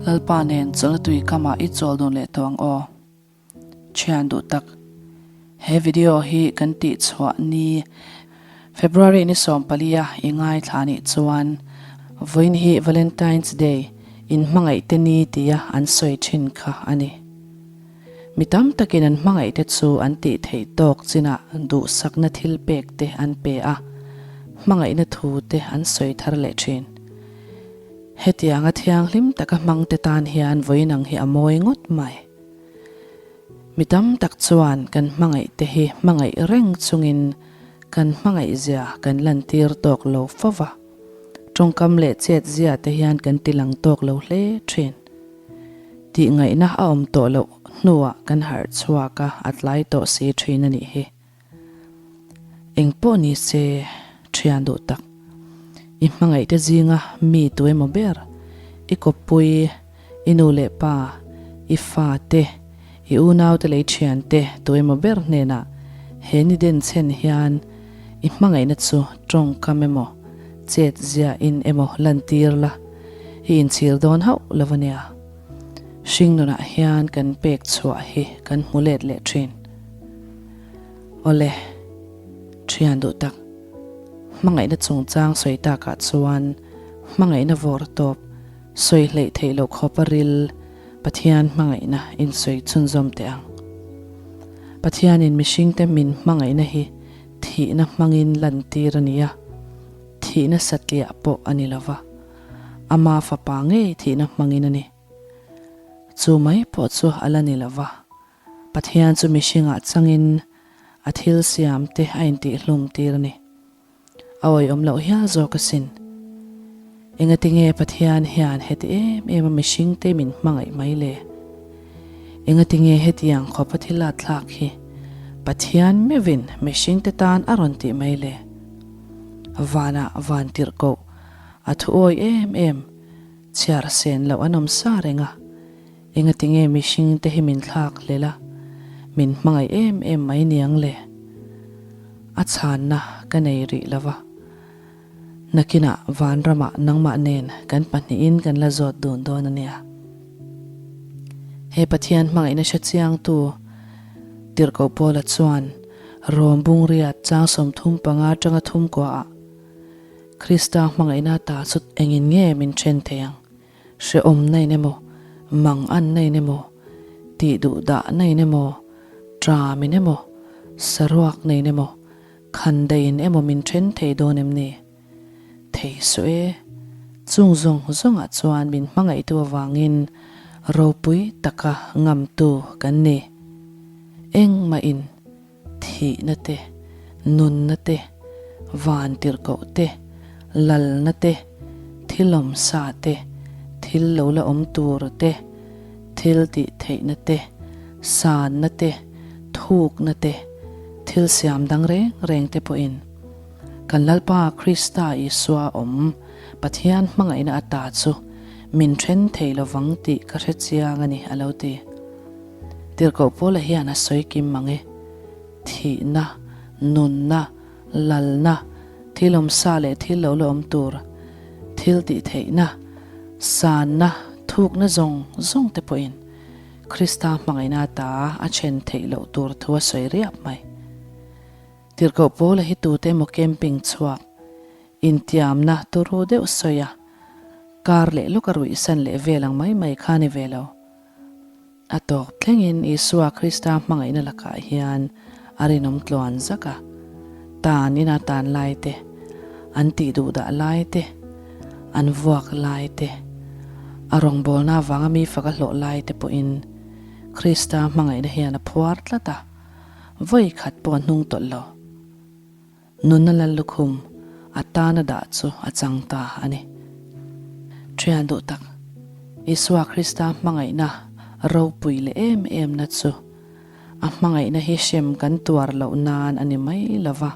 Lalpa nen chawlhna tui kamah i chawl dun leh tawh ang aw. Thian duh tak. He video hi kan tih chhuah ni February ni 14 a i ngaithla nih chuan vawiin hi Valentine's Day in hmangaih te ni tia an sawi thin kha a ni. Mi tam takin an hmangaih te chu an tih theih tawk chinah duhsakna thil pek te an pe a, hmangaihna thu te an sawi thar leh thin. Hetianga thianghlim taka hmang te tan hian vawiin ang hi a mawi ngawt mai. Mi tam tak chuan kan hmangaih te hi hmangaih reng chungin kan hmangaih zia kan lantir tawk lo fo va, tawngkam leh chet zia te hian kan ti lang tawk lo hle thin. Tih ngaihna a awm tawh loh hnuah kan harh chhuak a, a tlai tawh si thin a nih hi. Eng pawh ni se, thian duh tak. I hmangaihte zinga mi tu emaw ber, i kawppui, i nu leh pa, i fa te, i unaute leh i thiante tu emaw ber hnenah he ni den chhen hian i hmangaihna chu tawngkam emaw, chet zia in emaw lantir la, i inchhir dawn hauh lo a nia. Hringnunah hian kan pek chhuah hi kan hmu let leh thin. Awle, thian duh tak, hmangaihna chungchang sawi takah chuan hmangaihna vawr tawp sawi hleih theih loh khawp a ril Pathian hmangaihna insawi chhunzawm teh ang. Pathianin mihringte min hmangaihna hi thihna hmangin lantir a ni a, thihna satliah pawh a ni lova, ama fapa ngei thihna hmangin a ni. Chu mai pawh chu a la ni lova, Pathian chu mihringah changin a thil siam te a intihhlum tir a ni. A awihawm loh hial zawk asin. Engatinge Pathian hian heti em em a mihring te min hmangaih mai le? Engatinge hetiang khawpa thil a thlak hi Pathian meuhin mihring te tan a rawn tih mai le? Vanah van tirhkoh a thu awi em em chhiar sen loh an awm sa reng a. Engatinge mihring te hi min thlak hlel a, min hmangaih em em mai niang le? A chhanna ka nei rih lo va. Nakinah vanramah nangmah nen kan pahnihin kan la zawt dun dawn a nia. He Pathian hmangaihna hre chiangtu Tirhkoh Paula chuan Rom bungriat chang 35 atanga thum kuaah Krista hmangaihna ta chu engin nge min then thei ang? Hrehawm na in emaw, mang an na in emaw, tih duh dah na in emaw, tram in emaw, saruak na in emaw, khan daih in emaw min then thei dawn em ni? Thei suh e. Chung zawng zawngah chuan min hmangaihtu avangin ropui taka ngamtu kan ni. Engmah in thihna te, nunna te, van tirhkoh te, lalna te, thil awmsa te, thil lo la awm tur te, thil tih theihna te, sanna te, thukna te, thil siam dang reng reng te pawhin kan Lalpa Krista Isua awm Pathian hmangaihna ata chu min then thei lovang tih ka hre chiang a ni, a lo ti. Tirhkoh Paula hian a sawi kim mang e. Thihna, nunna, lalna, thil awmsa leh thil lo la awm tur, thil tih theihna, sanna, thukna zawng zawng te pawhin Krista hmangaihna ata a then theih loh tur thu a sawi riap mai. Tirhkoh Paula hi tute emaw camping chhuak, intiamna turu deuh sawi a, kar leh lawka ruihsan leh vel ang mai mai kha ni ve lo. A tawk thlengin Isua Krista hmangaihna lakah hian a rinawm tluan zak a, tan ina tan lai te, an tih duh dah lai te, an vuak lai te, a rawngbawlna avanga mi fak a hlawh lai te pawhin Krista hmangaihna hian a phuar tlat a, vawi khat pawh a hnung tawlh lo. Nunna lal lukhum a tana dah chu a chang ta a ni. Thian duh tak, Isua Krista hmangaihna ropui leh em emna chu a hmangaihna hi hrem kan tuar loh nan a ni mai lo va,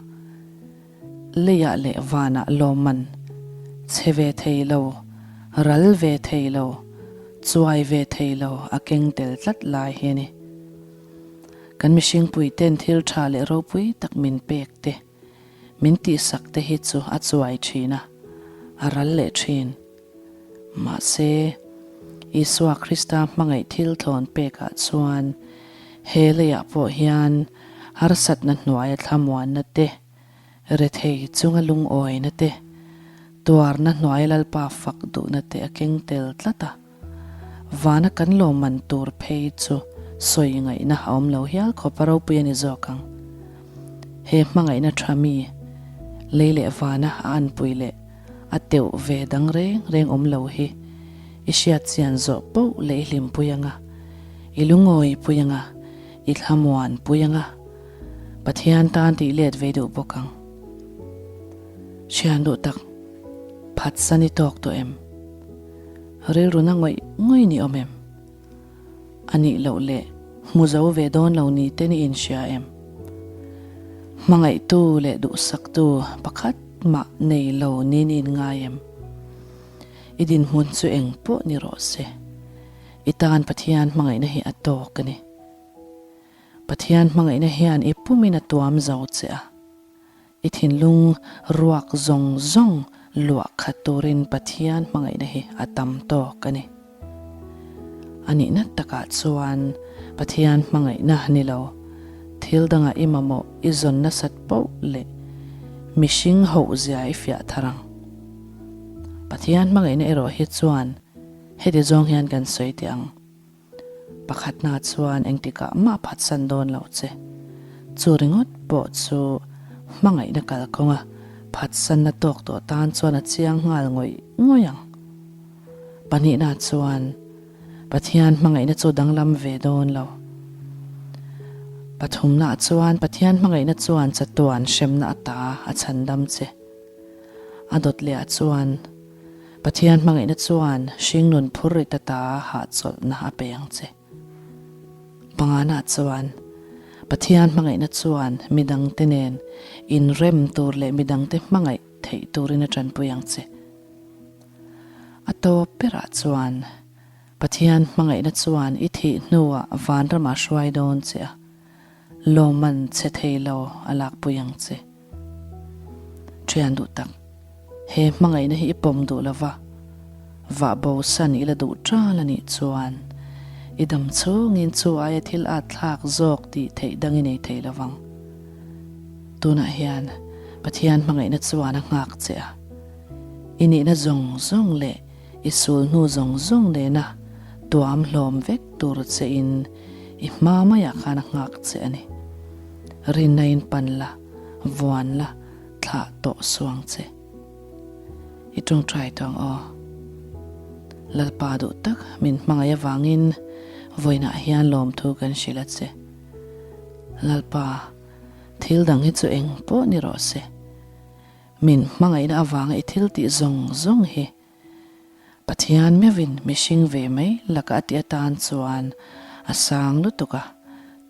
leiah leh vanah lawmman chhe ve thei lo, ral ve thei lo, chuai ve thei lo a keng tel tlat lai hi a ni. Kan mihringpui ten thil tha leh ropui tak min pek te, min tihsak te hi chu a chuai thin a, a ral leh thin. Mahse, Isua Krista hmangaih thil thlawn pekah chuan he leiah pawh hian harsatna hnuaia thlamuanna te, rethei chunga lungawina te, tuarna hnuaia Lalpa fak duhna te a keng tel tlat a. Vana kan lawmman tur phei chu sawi ngaihna a awm lo hial khawp a ropui a ni zawk ang. He hmangaihna tha mi, lei leh vana a anpui leh a teuh ve dang reng reng awm lo hi i hriat chian zawh poh leh i hlimpui anga, i lungawi pui anga, i thlamuan pui anga, Pathian tan tih let ve duh bawk ang. Thian duh tak, phatsan i tawk tawh em? Rilru na ngawih ngawih ni awm em? A nih loh leh hmu zo ve dawn lo ni te ni inhria em? Hmangaihtu leh duhsaktu pakhat mah nei lo niin i inngai em? I dinhmun chu eng pawh ni rawh se, i tan Pathian hmangaihna hi a tawk a ni. Pathian hmangaihna hian i pumin a tuam zo che a. I thinlung ruak zawng zawng luah khat turin Pathian hmangaihna hi a tam tawk a ni. A nihna takah chuan Pathian hmangaihna ni lo, thil dangah i mamawh i zawn nasat poh leh mihring hohzia i fiah thar ang. Pathian hmangaihna erawh hi chuan heti zawng hian kan sawi teh ang. Pakhatna chuan engtikah mah phatsan dawn lo che. Chu ringawt pawh chu hmangaihna kalkawnga phatsanna tawk tawh tan chuan a chiang nghal ngawih ngawih ang. Pahnihna chuan Pathian hmangaihna chu danglam ve dawn lo. Pathumna chuan Pathian hmangaihna chuan chatuan hremna ata a chhandam che. A dawt lehah chuan Pathian hmangaihna chuan hringnun phur ri ta ta hahchawlhna a pe ang che. Pangana chuan Pathian hmangaihna chuan midangte nen inrem tur leh midangte hmangaih theih turin a tanpui ang che. A tawp berah chuan Pathian hmangaihna chuan i thih hnuah vanramah hruai dawn che a, lawmman che thei lo a lakpui ang che. Thian duh tak, he hmangaihna hi i pawm duh lova, vah bo san i la duh ṭal a nih chuan i dam chhungin chu aia thil at thlak zawk tih theih dang i nei thei lovang. Tunah hian Pathian hmangaihna chuan a nghak che a, i nihna zawng zawng leh i sul hnu zawng zawng nena tuam hlawm vek tur che in i hma maiah khan a nghak che a ni. Rinna in pan la, vuan la, thlah tawh suang che. I tawngtai tawh ang aw. Lalpa duh tak min hmangaih avangin vawiinah hian lawmthu kan hrilh a che. Lalpa, thil dang hi chu eng pawh ni rawh se. Min hmangaihna avanga i thil tih zawng zawng hi Pathian meuhin mihring ve mai laka a tih atan chuan a sang lutuk a,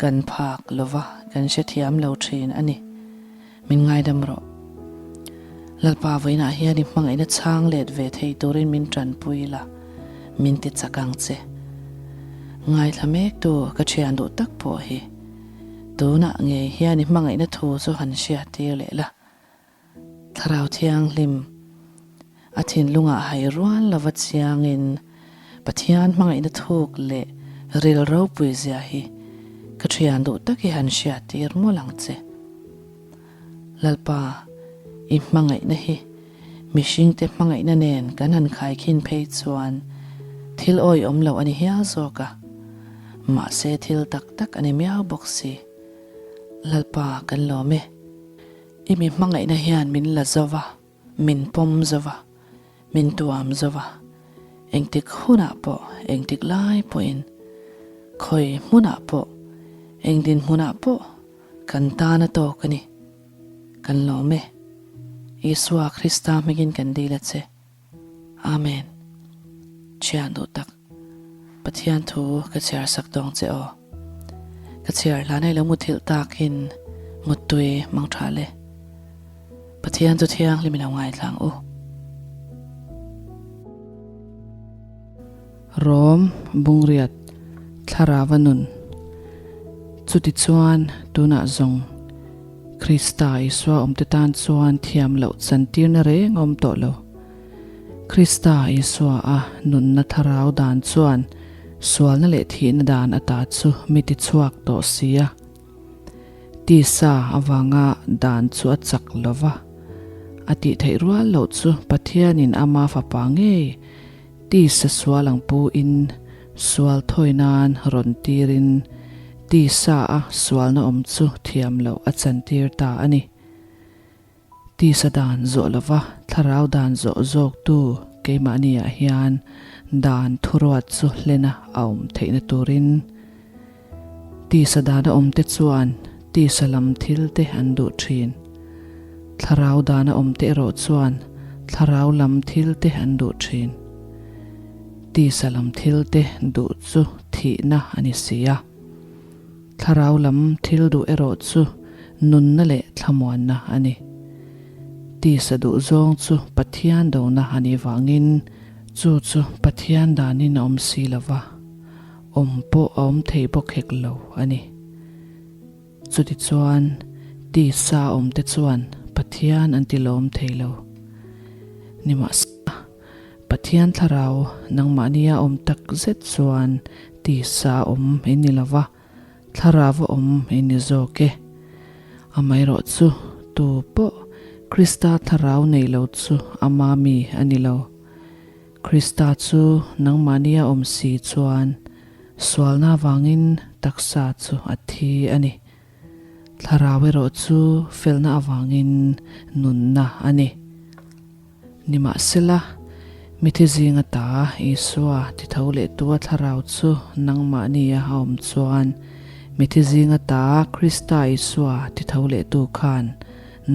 kan phak lova kan hrethiam lo thin a ni. Min ngaidam rawh. Lalpa vawiinah hian i hmangaihna chhang let ve thei turin min tanpui la, min ti chak ang che. Ngaithla mektu ka thian duh tak pawh hi tunah ngei hian i hmangaihna thu chu han hriattir leh la. Thlarau Thianghlim, a thinlungah hai rual lova chiangin Pathian hmangaihna thuk leh ril ropui zia hi ka thian duh tak hi han hriattir mawlh ang che. Lalpa, i hmangaihna hi mihringte hmangaihna nen kan han khaikhin phei chuan thil awihawm loh a ni hial zawk a, mahse thil tak tak a ni miau bawk si. Lalpa, kan lawm e. I mi hmangaihna hian min la zo va, min pawm zo va, min tuam zo va, engtik hunah pawh, engtik lai pawhin, khawi hmunah pawh, eng dinhmunah pawh kan tan a tawk a ni. Kan lawm e. Isua Krista hmingin kan dil a che. Amen. Thian duh tak, Pathian thu ka chhiar sak tawng che aw. Ka chhiar hlan ai lo muthilh takin muttui mang tha le. Pathian chu thianghlim i lo ngaithla ang u. Rom Bungriat Thlarava nun Chutichuan tunah zawng Krista Isua awmte tan chuan thiam loh chantirna reng a awm tawh lo. Krista Isua a nunna thlarau dan chuan sualna leh thihna dan ata chu mi tichhuak tawh si a. Tisa avanga dan chu a chak lo va, a tih theih rual loh chu Pathianin ama fapa ngei tisa sual ang pu in sual thawi nan rawn tirin tisa a sualna awm chu thiam loh a chantir ta a ni. Tisa dan zawh lova thlarau dan zawh zawktu keimahniah hian dan thuruat chu hlena a awm theihna turin tisa dana awmte chuan tisa lam thil te an duh thin. Thlarau dana awmte erawh chuan thlarau lam thil te an duh thin. Tisa lam thil te duh chu thihna a ni si a. Thlarau lam thil duh erawh chu nunna leh thlamuanna a ni. Tisa duh zawng chu Pathian dona a nih vangin chu chu Pathian danin a awm si lo va, awm pawh a awm thei bawk hek lo a ni. Chutichuan, tisa awmte chuan Pathian an ti lawm thei lo. Nimahsela, Pathian thlarau nangmahnia awm tak zet chuan tisa awm i ni lo va, thlarau awm i ni zawk e. Amaherawh chu tu pawh Krista thlarau nei lo chu ama mi a ni lo. Krista chu nangmahnia awm si chuan sualna avangin taksa chu a thi a ni. Thlarau erawh chu felna avangin nunna a ni. Nimahsela, mithi zing ata Isua titho leh tua thlarau chu nangmahnia a awm chuan, mithi zing ata Krista Isua titho leh tu khan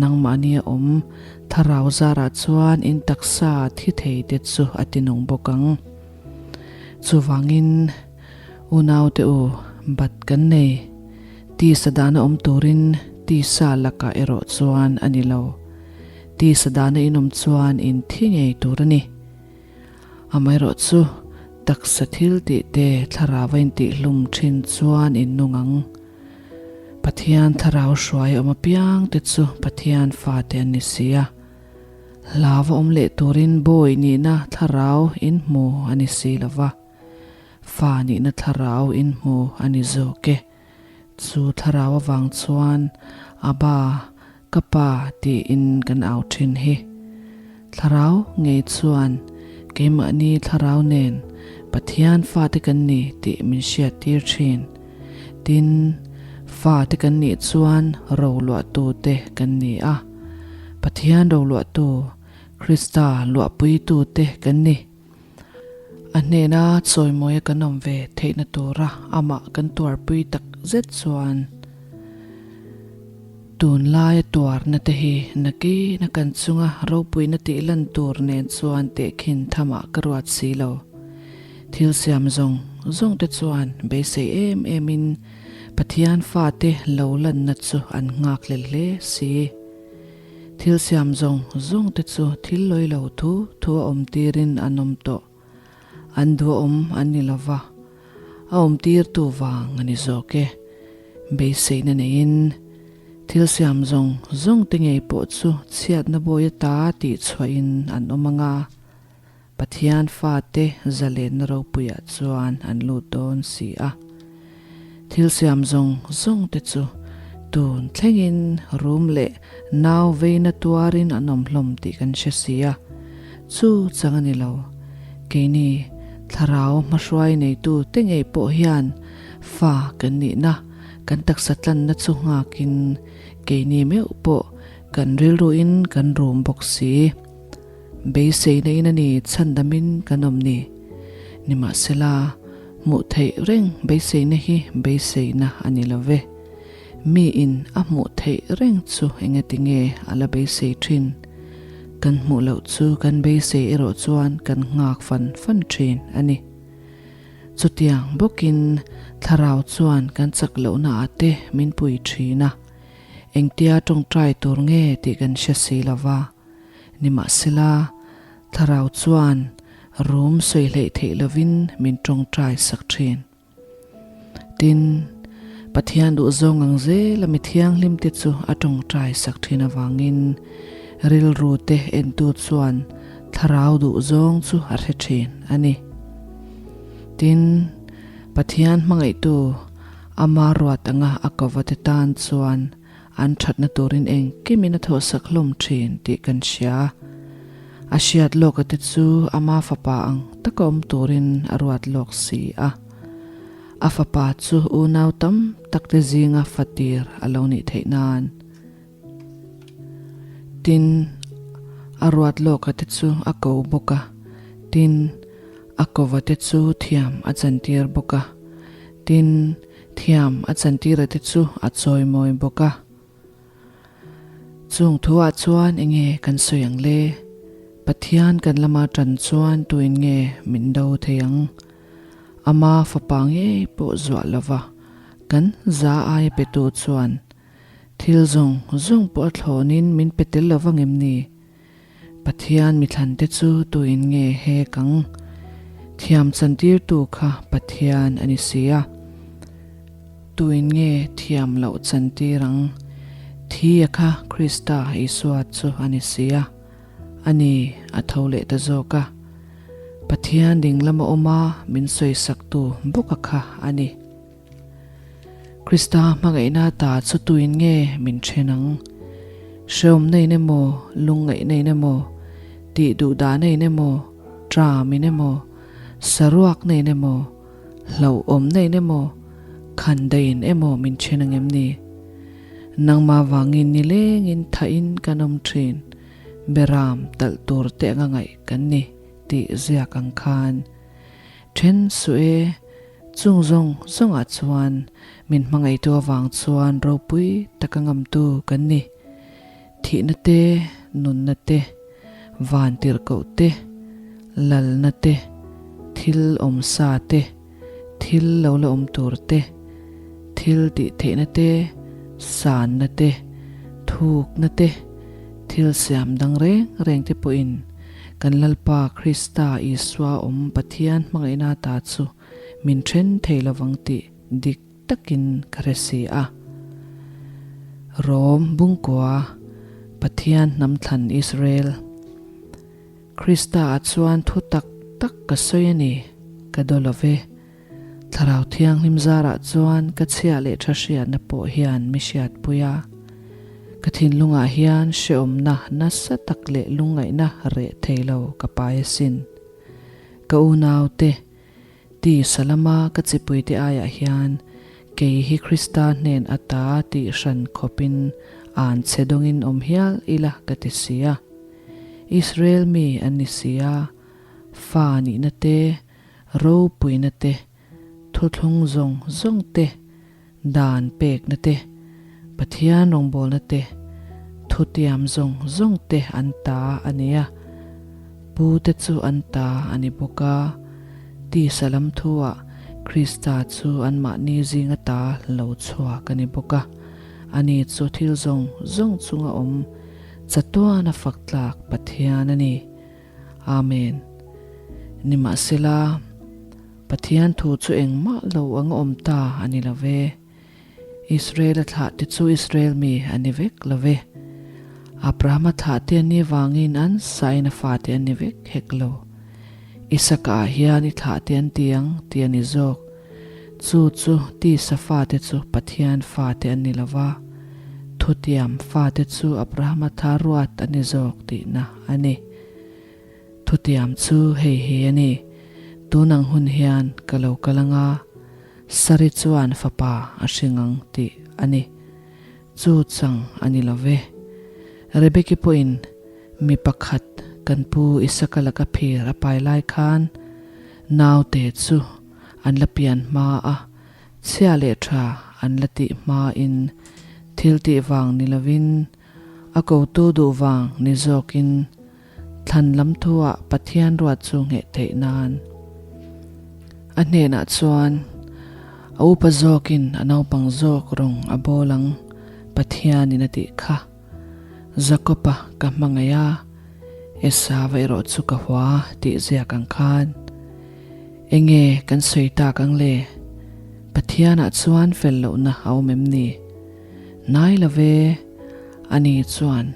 nangmahnia awm thlarau zarah chuan in taksa thi thei te chu a tinung bawk ang. Chuvangin, unaute u, bat kan nei. Tisa dana awm turin tisa lakah erawh chuan a ni lo. Tisa dana in awm chuan in thi ngei tur a ni. Amaherawh chu taksa thil tih te thlarau a intihhlum thin chuan in nung ang. Pathian thlarau hruai awm apiang te chu Pathian fate an ni si a. Hlau a awm leh turin bawi nihna thlarau in hmu a ni si lo va, fa nihna thlarau in hmu a ni zawk e. Chu thlarau avang chuan Abba, ka pa tiin kan au thin hi. Thlarau ngei chuan keimahni thlarau nen Pathian fate kan ni tih min hriattir thin. Tin, fate kan nih chuan roluahtute kan ni a. Pathian roluahtu, Krista luahpuitute kan ni. A hnena chawimawia kan awm ve theihna tura amah kan tuarpui tak zet chuan tunlaia tuarna te hi nakina kan chunga ropuina tih lan tur nen chuan tehkhin thamah ka ruat si lo. Thil siam zawng zawng te chuan beisei em emin Pathian fate lo lanna chu an nghakhlel hle si. Thil siam zawng zawng te chu thil lawi lo thu thu a awm tirin an awm tawh. An duhawm an ni lo va, a awm tirtu vang a ni zawk e. Beiseina neiin thil siam zawng zawng te ngei pawh chu chhiatna bawi ata tih chhuahin an awm ang a, Pathian fate zalenna ropuiah chuan an lut dawn si a. Thil siam zawng zawng te chu tun thlengin rum leh nau veina tuarin an awm hlawm tih kan hre si a. Chu chang a ni lo. Keini thlarau hmahruai neitu te ngei pawh hian fa kan nihna, kan taksa tlanna chu nghakin keini meuh pawh kan rilruin kan rum bawk si. Beiseina in a ni chhandamin kan awm ni. Nimahsela, hmuh theih reng beiseina hi beiseina a ni lo ve. Mi in a hmuh theih reng chu engati nge a la beisei thin? Kan hmuh loh chu kan beisei erawh chuan kan nghak fan fan thin a ni. Chutiang bawkin thlarau chuan kan chak lohna ah te min pui thin a. Engtia tawngtai tur nge tih kan hre si lo va. Nimahsela, thlarau chuan rum sawi hleih theih lovin min tawngtai sak thin. Tin, Pathian duhzawng ang zela mi thianghlimte chu a tawngtai sak thin avangin rilru te entu chuan. Thlarau duhzawng chu a hre thin a ni. Tin, Pathian hmangaihtu ama ruat anga a kovate tan chuan an thatna turin engkimin a thawhsak hlawm thin tih kan hria. A hriat lawka te chu ama fapa ang taka awm turin a ruat lawk si a. A fapa chu unau tam tak te zinga fatir a lo nih theih nan. Tin, a ruat lawka te chu a ko bawk a, tin, a kova te chu thiam a chantir bawk a, tin, thiam a chantira te chu a chawimawi bawk a. Chung thuah chuan enge kan sawi ang le? Pathian kan lama tan chuan tuin nge min do thei ang? Ama fapa ngei pawh zuah lova kan za aia petu chuan Thil zawng zawng pawh a thlawnin min pe tel lo vang em ni? Pathian mithlante chu tuin nge hek ang? Thiam chantirtu kha Pathian a ni si a. Tuin nge thiam loh chantir ang? Thi a kha Krista Isua chu a ni si a. A ni, a tho leh ta zawk a. Pathian ding lama awma min sawisaktu bawka kha a ni. Krista hmangaihna ta chu tuin nge min then ang? Hrehawmna in emaw, lungngaihna in emaw, tih duhdahna in emaw, tram in emaw, saruakna in emaw, hlauhawmna in emaw, khandaih in emaw min then ang em ni? Nangmah vangin nilengin thahin kan awm thin, beram talh tur te anga ngaih kan ni tih ziak ang khan then suh e. Chung zawng zawngah chuan min hmangaihtu avang chuan ropui taka ngamtu kan ni. Thihna te, nunna te, van tirhkoh te, lalna te, thil awmsa te, thil lo la awm tur te, thil tih theihna te, sanna te, thukna te, thil siam dang reng reng te pawhin Kan Lalpa Krista Isua awm Pathian hmangaihna ta chu min then thei lovang tih dik takin ka hre si a. Rom Bungkua, Pathian hnam thlan Israel. Krista ah chuan thu tak tak ka sawi a ni, ka daw lo ve. Thlarau Thianghlim zarah chuan ka chhia leh tha hriatna pawh hian mi hriatpui a. Ka thinlungah hian hrehawmna nasa tak leh lungngaihna reh thei lo ka pai asin. Ka unaute, tisa lama ka chipuite aiah hian kei hi Krista hnen ata tih hran khawpin an chhe dawngin awm hial ila ka ti si a. Israel mi an ni si a, fa nihna te, ropuina te, thuthlung zawng zawng te, dan pekna te, Pathian rawngbawlna te, thutiam zawng zawng te an ta a ni a, pu te chu an ta a ni bawk a, tisa lam thuah Krista chu anmahni zinga ta lo chhuak a ni bawk a, ani chu thil zawng zawng chunga awm chatuana fak tlak Pathian a ni. Amen. Nimahsela, Pathian thu chu engmah lo anga awm ta a ni lo ve. Israel-a thlahte chu Israel mi a ni vek lo ve. Abrahama thlahte an nih vangin an sain a fate an ni vek hek lo. Isaka-ah hian i thlahte an ti ang tih a ni zawk. Chu chu tisa fate chu Pathian fate an ni lo va, thutiam fate chu Abrahama tha ruat a ni zawk tihna a ni. Thutiam chu hei hi a ni, Tun ang hun hian ka lo kal anga, Sari chuan fapa a hring ang tih a ni. Chu chang a ni lo ve. Rebeki pawhin mi pakhat kan pu Isaka laka phir a pai lai khan naute chu an la pian hma a, chhia leh tha an la tih hmain thil tih vang ni lovin a kotu duh vang ni zawkin thlan lam thuah Pathian ruat chu ngheh theih nan a hnenah chuan a upa zawkin a naupang zawk rawng a bawl ang Pathianin a tih kha. Jakob-a ka hmangaih a, Esau-a erawh chu ka hua tih ziak ang khan enge kan sawi tak ang le? Pathianah chuan fel lohna a awm em ni? Nai lo ve, ani chuan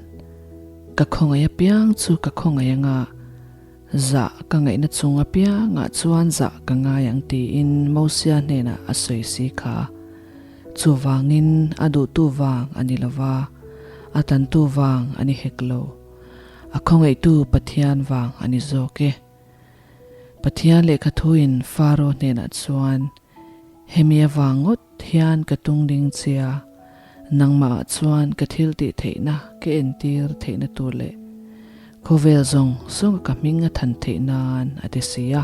ka khawngaih apiang chu ka khawngaih anga. Zah ka ngaihna chung apiangah chuan zah ka ngai ang tiin Mosia hnenah a sawi si kha. Chuvangin a duhtu vang a ni lova, a tantu vang a ni hek lo. A khawngaihtu Pathian vang a ni zawk e. Pathian lehkha thuin Faro hnenah chuan, Hemi avang ngawt hian ka tung ding che a, nangmahah chuan ka thil tih theihna ka entir theihna tur leh khawvel zawng zawnga ka hming a than theih nan a ti si a.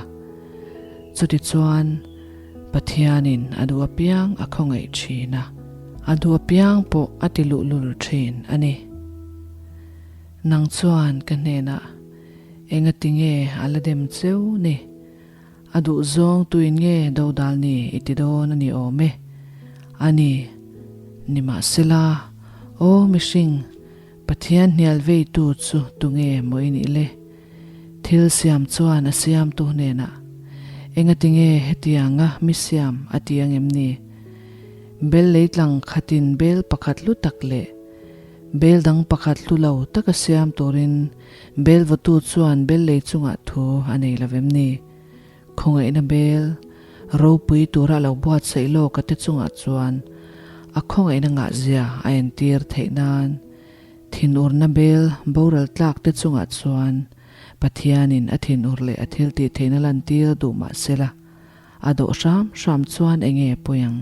Chutichuan, Pathianin a duh apiang a khawngaih thin a, a duh apiang pawh a ti luhlul thin a ni. Nang chuan ka hnenah Engati nge a la dem cheu ni? A duh zawng tuin nge dodal ni i ti dawn a ni awm e. A ni, nimahsela, aw mihring, Pathian hnial veitu chu tunge maw i nih le? Thil siam chuan a siamtu hnenah, Engati nge hetianga mi siam a ti ang em ni? Bel leitlang khatin bel pakhat hlu tak leh bel dang pakhat hlu lo taka siam turin Bel vawtu chuan bel lei chungah thu a nei lo vem ni? Khawngaihna bel ropui tura a lo buatsaih lawk a te chungah chuan a khawngaihna ngahzia a entir theih nan thinurna bel boral tlak te chungah chuan Pathianin a thinur leh a thil tih theihna lantir duh mah sela a dawh hram hram chuan enge pawi ang?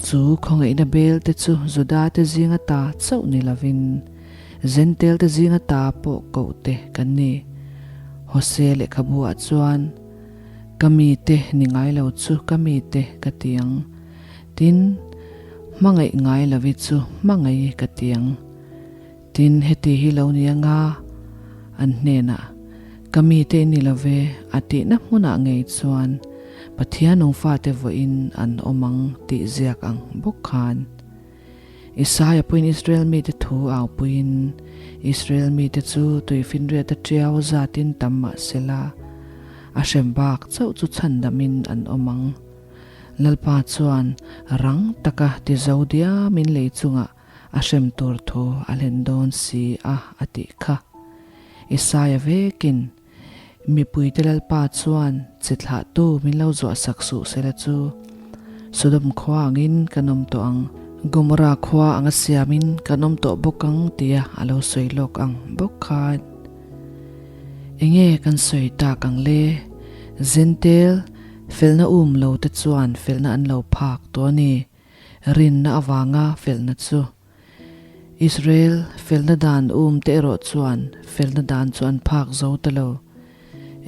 Chu khawngaihna bel te chu Juda te zinga ta chauh ni lovin Zentel te zinga ta pawh koh te kan ni. Hose lehkhabu ah chuan, Ka mite ni ngai lo chu ka mite ka ti ang, tin, hmangaih ngai lovi chu hmangaih ka ti ang. Tin, heti hi lo ni anga an hnenah, Ka mite i ni lo ve, a tihna hmunah ngei chuan Pathian nung fate vawiin an awm ang tih ziak ang bawk khan. Isaia pawhin Israel mite thu au puiin, Israel mite chu tuifinriata tiau zatin tam mah sela, a hrem bak chauh chu chhandamin an awm ang. Lalpa chuan rang taka ti zo diamin lei chungah A hrem tur thu a hlen dawn si a a tih kha. Isaia vekin, Mipuite Lalpa chuan chi thlahtu min lo zuah sak suh sela chu, Sodom khua angin kan awm tawh ang, Gomorra khua anga siamin kan awm tawh bawk ang tia a lo sawi lawk ang bawk khan. Enge kan sawi tak ang le? Zentel, felna um lo te chuan felna an lo phak tawh a ni. Rinna avanga felna chu. Israel felna dan um te erawh chuan felna dan chu an phak zo ta lo.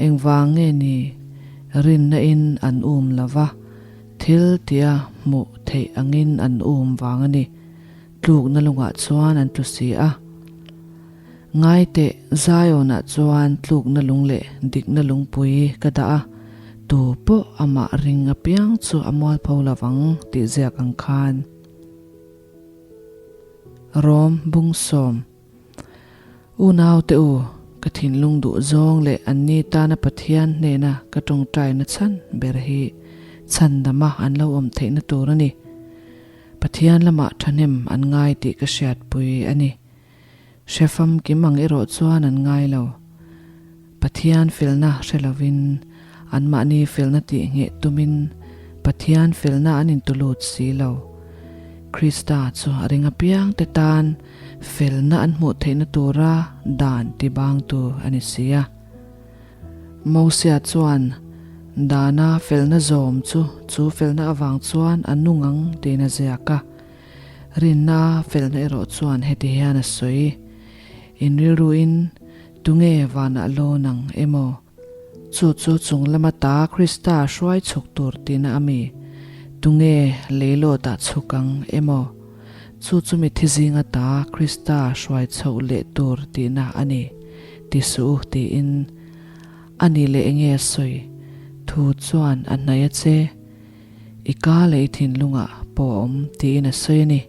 Engvang nge ni? Rinna in an um lo va, thil tia hmuh theih angin an um vang a ni. Tlukna lungah chuan an tlu si a. Ngaiteh, Zion-ah chuan tlukna lung leh dikna lungpui ka dah a, tu pawh amah ring apiang chu a mualpho lo vang tih ziak ang khan. Rom Bungsawm Unaute u, ka thinlung duh zawng leh anni tana Pathian hnena ka tawngtaina chhan ber hi chhandama an lo awm theihna tur a ni. Pathian lamah thahnem an ngai tih ka hriatpui a ni. Hre famkim ang erawh chuan an ngai lo. Pathian felna hre lovin, anmahni felna tih ngheh tumin Pathian felna an intulut si lo. Krista chu a ring apiangte tan felna an hmuh theihna tura dan tibangtu a ni si a. Mosia chuan dana felna zawm chu chu felna avang chuan a nung ang tiin a ziak a. Rinna felna erawh chuan heti hian a sawi, In rilruin tunge vanah lawn ang emaw? Chu chu chung lama ta Krista hruai chhuk tur tihna a mi? Tunge leilawtah chhuk ang emaw? Chu chu mithi zinga ta Krista hruai chhoh leh tur tihna a ni, ti suh u tiin a ni leh enge a sawi? Thu chuan a hnaih a che. I ka leh i thinlungah pawh a awm tiin a sawi a ni.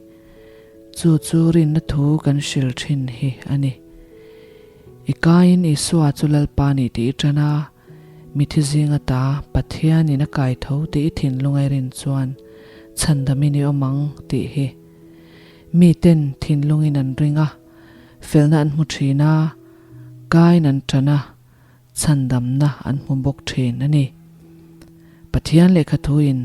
Chu chu rinna thu kan hril thin hi a ni. I kaiin Isua chu Lalpa ni tih i tan a, mithi zinga ta Pathianin a kai tho tih i thinlunga i rin chuan chhandamin i awm ang tih hi. Miten thinlungin an ring a, felna an hmu thin a, kain an tan a. Chhandamna an hmu bawk thin a ni. Pathian lehkha thuin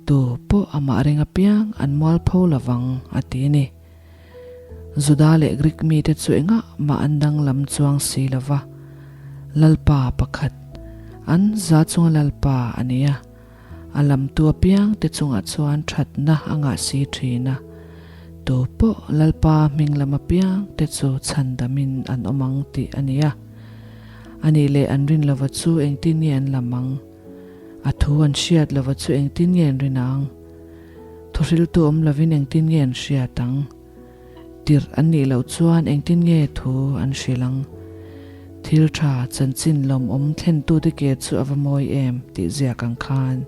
tu pawh amah ring apiang an mualpho lovang a ti a ni. Juda leh Greek mite chu engah mah an danglam chuang si lo va, Lalpa pakhat, an za chunga Lalpa a ni a, a lamtu apiang te chungah chuan thatna a ngah si thin a, tu pawh Lalpa hming lam apiang te chu chhandamin an awm ang tih a ni a. A nih leh an rin lova chu engtin nge an lam ang? A thu an hriat lova chu engtin nge an rin ang? Thuhriltu awm lovin engtin nge an hriat ang? Tirh an nih loh chuan engtin nge thu an hrilh ang? Thil tha chanchin lawmawm thlentute ke chu a va mawi em tih ziak ang khan.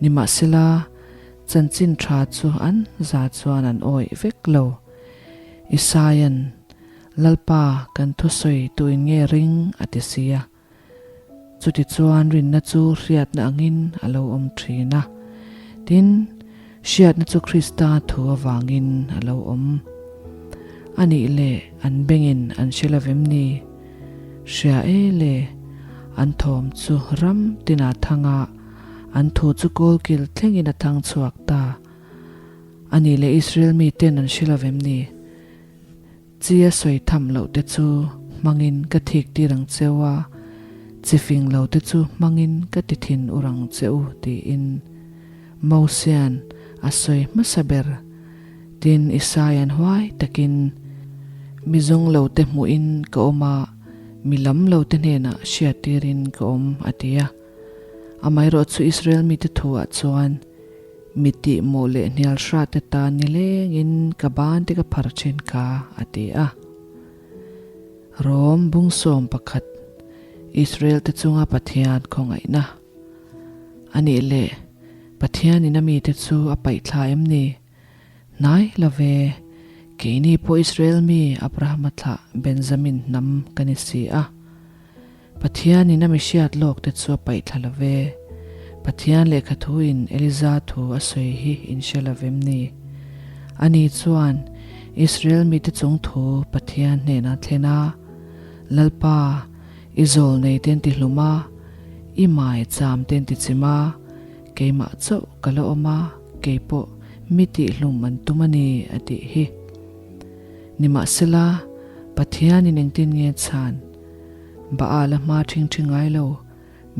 Nimahsela, chanchin tha chu an za chuan an awih vek lo. Isaia'n, Lalpa, kan thusawi tuin nge ring? a ti si a. Chutichuan rinna chu hriatna angin a lo awm thin a, tin, hriatna chu Krista thu avangin a lo awm. A nih leh an bengin an hre lo vem ni? Hria e le, an thawm chu ram tinah thang a, an thu chu kawlkil thlengin a thang chhuak ta. A nih leh Israel miten an hre lo vem ni? Chi a sawi tham loh te chu hmangin ka thik tir ang cheu a, chi fing lo te chu hmangin ka ti thin ur ang che u tiin Mosia'n a sawi hmasa ber. Tin, Isaia'n huai takin, Mi zawng lo te hmuhin ka awm a, mi lam lo te hnenah hriat tirin ka awm a ti a. Amaherawhchu chu Israel mite thuah chuan, Mi tih mawh leh hnial hrat te tan nilengin ka ban te ka phar thin kha, a ti a. Rom bungsawm pakhat, Israel te chunga Pathian khawngaihna. A nih leh, Pathianin a mite chu a paih thla em ni? Hnai lo ve, keini pawh Israel mi Abrahama thlah Benjamin hnam ka ni si a. Pathianin a mihriat lawk te chu a paih thla lo ve. Pathian lehkha thuin Eliza thu a sawi hi in hre lo vem ni? Ani chuan Israel mite chung thu Pathian hnenah thlen a, Lalpa, i zawl nei ten ti hlum a, i mai cham ten ti chim a, keimah chauh ka la awm a, kei pawh mi tih hlum an tum a ni, a tih hi. Nimahsela, Pathianin engtin nge chhan? Baal a hma ṭhing ṭhi ngai lo,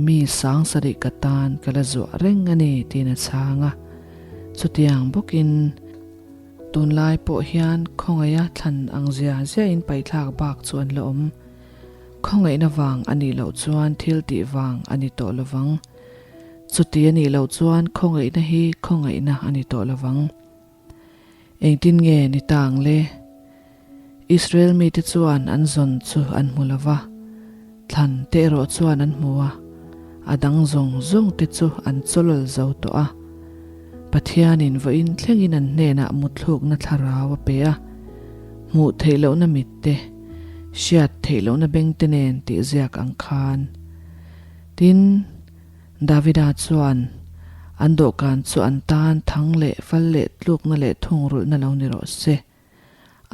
mi sang sarih ka tan ka la zuah reng a ni tiin a chhang a. Chutiang bawkin tunlai pawh hian khawngaih a thlan ang zia ziahin paihthlak bak chu an la awm. Khawngaihna vang a nih loh chuan thil tih vang a ni tawh lovang. Chuti a nih loh chuan khawngaihna hi khawngaihna a ni tawh lovang. Engtin nge ni ta ang le? Israel mite chuan an zawn chu an hmu lo va, thlan te erawh chuan an hmu a, a dang zawng zawng te chu an chawlawl zo tawh a. Pathianin vawiin thlengin an hnenah mutthlukna thlarau a pe a, hmuh theih lohna mit te, hriat theih lohna beng te nen tih ziak ang khan. Tin, Davida chuan, An dawhkan chu an tan thang leh fal leh tlukna leh thungrulhna lo ni rawh se.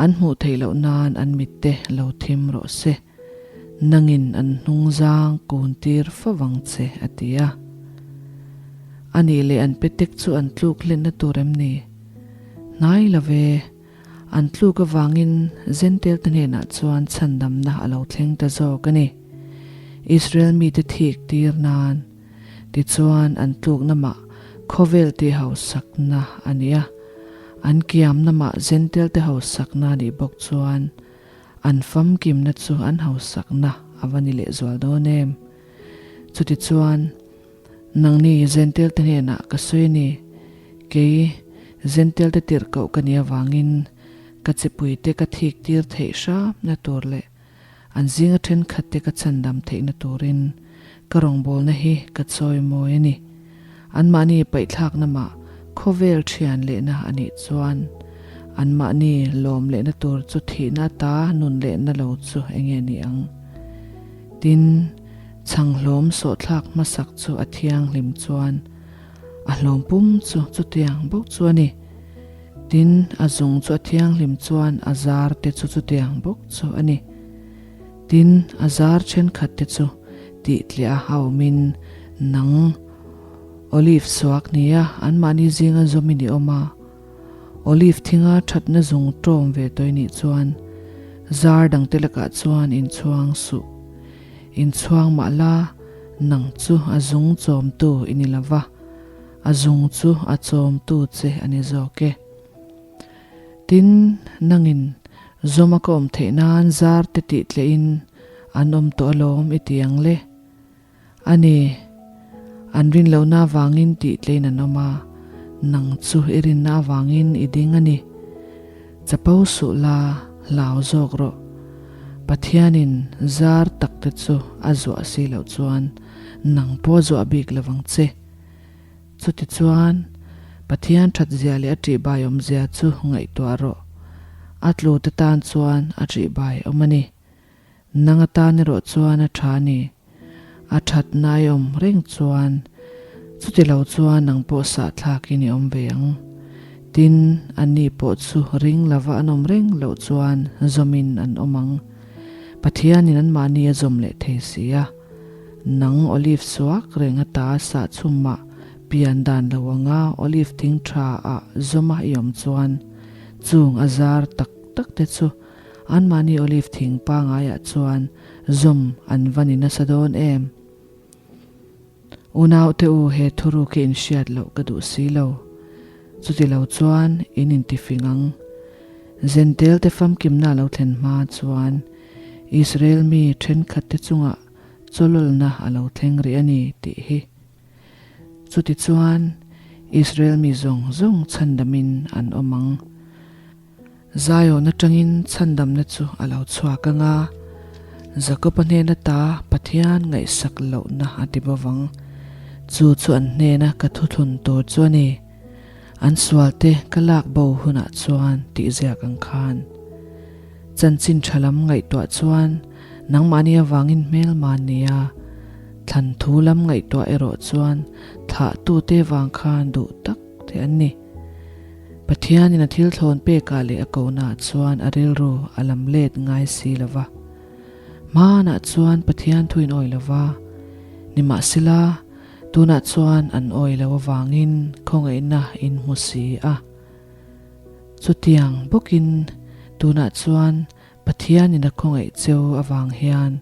An hmuh theih loh nan an mitte lo thim rawh se. Nangin an hnungzang kun tir fo vang che, a ti a. A nih leh an petek chu an tluk hlenna tur em ni? Hnai lo ve. An tluk avangin Zentel te hnenah chuan chhandamna a lo thleng ta zawk a ni. Israel mite thik tir nan tichuan an tlukna mah khawvel tih hausakna a ni a, an kiamna mah Zentel te hausakna a nih bawk chuan an famkimna chu an hausakna a va ni lehzual dawn em? Chutichuan. Nangni Zentel te hnenah ka sawi a ni, kei Zentel te tirh koh ka nih avangin ka chipui te ka thik tir theih hramna tur leh an zinga thenkhat te ka chhandam theihna turin ka rawngbawlna hi ka chawi mawi a ni. Anmahni paihthlakna mah khawvel thian lehna a nih chuan anmahni lawm lehna tur chu thihna ata nun lehna lo chu enge ni ang? Tin, Chhanghlawm sawhthlak hmasak chu a thianghlim chuan a hlawm pum chu chutiang bawk chu a ni. Tin, a zung chu a thianghlim chuan a zar te chu chutiang bawk chu a ni. Tin, a zar thenkhat te chu tih tliah a awmin nang Olive suak nia anmahni zinga zawmin i awm a. Olive thinga thatna zung tawm ve tawih nih chuan zar dangte lakah chuan inchhuang suh. Inchhuang mah la, nang chu a zung chawmtu i ni lova, a zung chu a chawmtu che a ni zawk e. Tin, nangin zawma ka awm theih nan zar te tih tlehin an awm tawh alawm i ti ang le. A ni, an rin lohna avangin tih tlein an awm a, nang chu i rinna avangin i ding a ni. Chapo suh la, hlau zawk rawh. Pathianin zar tak te chu a zuah si loh chuan nang pawh a zuah bik lovang che. Chutichuan, Pathian thatzia leh a ṭihbai awmzia chu ngaihtuah rawh. A tlute tan chuan a ṭihbai awm a ni. Nang atan erawh chuan a ṭha a ni. A ṭhatna i awm reng chuan, chuti lo chuan nang pawh sahthlakin i awm ve ang. Tin, anni pawh chu ring lova an awm reng loh chuan zawmin an awm ang. Pathianin anmahni a zawm leh thei si a. Nang olive suak reng ata sah chhumah pian dan lo anga olive thing tha ah zawma i awm chuan chung a zar tak tak te chu anmahni olive thing pangaiah chuan zawm an va ni nasa dawn em? Unaute u he thuruk hi inhriat loh ka duh si lo. Chuti lo chuan in intifing ang. Zentel te famkimna a lo thlen hma chuan Israel mi thenkhat te chungah chawlawlna a lo thleng rih a ni tih hi. Chuti chuan Israel mi zawng zawng chhandamin an awm ang. Zion atangin chhandamna chu a lo chhuak ang a, Jakob-a hnen ata Pathian ngaihsak lohna a ti bawk ang. Chu chu an hnena ka thuthlun tur chu a ni. An sualte ka lak bo hunah chuan tih ziak ang khan. Chanchin tha lam ngaihtuah chuan nangmahni avangin hmelma nia, thlan thu lam ngaihtuah erawh chuan thlahtute vang khan duh tak te an ni. Pathianin a thil thlawn pekah leh a kohnaah chuan a rilru a lam let ngai si lo va. Hmanah chuan Pathian thuin awi lo va, nimahsela tunah chuan an awi lo avangin khawngaihna in hmu si a. Chutiang bawkin tunah chuan Pathianin a khawngaih cheu avang hian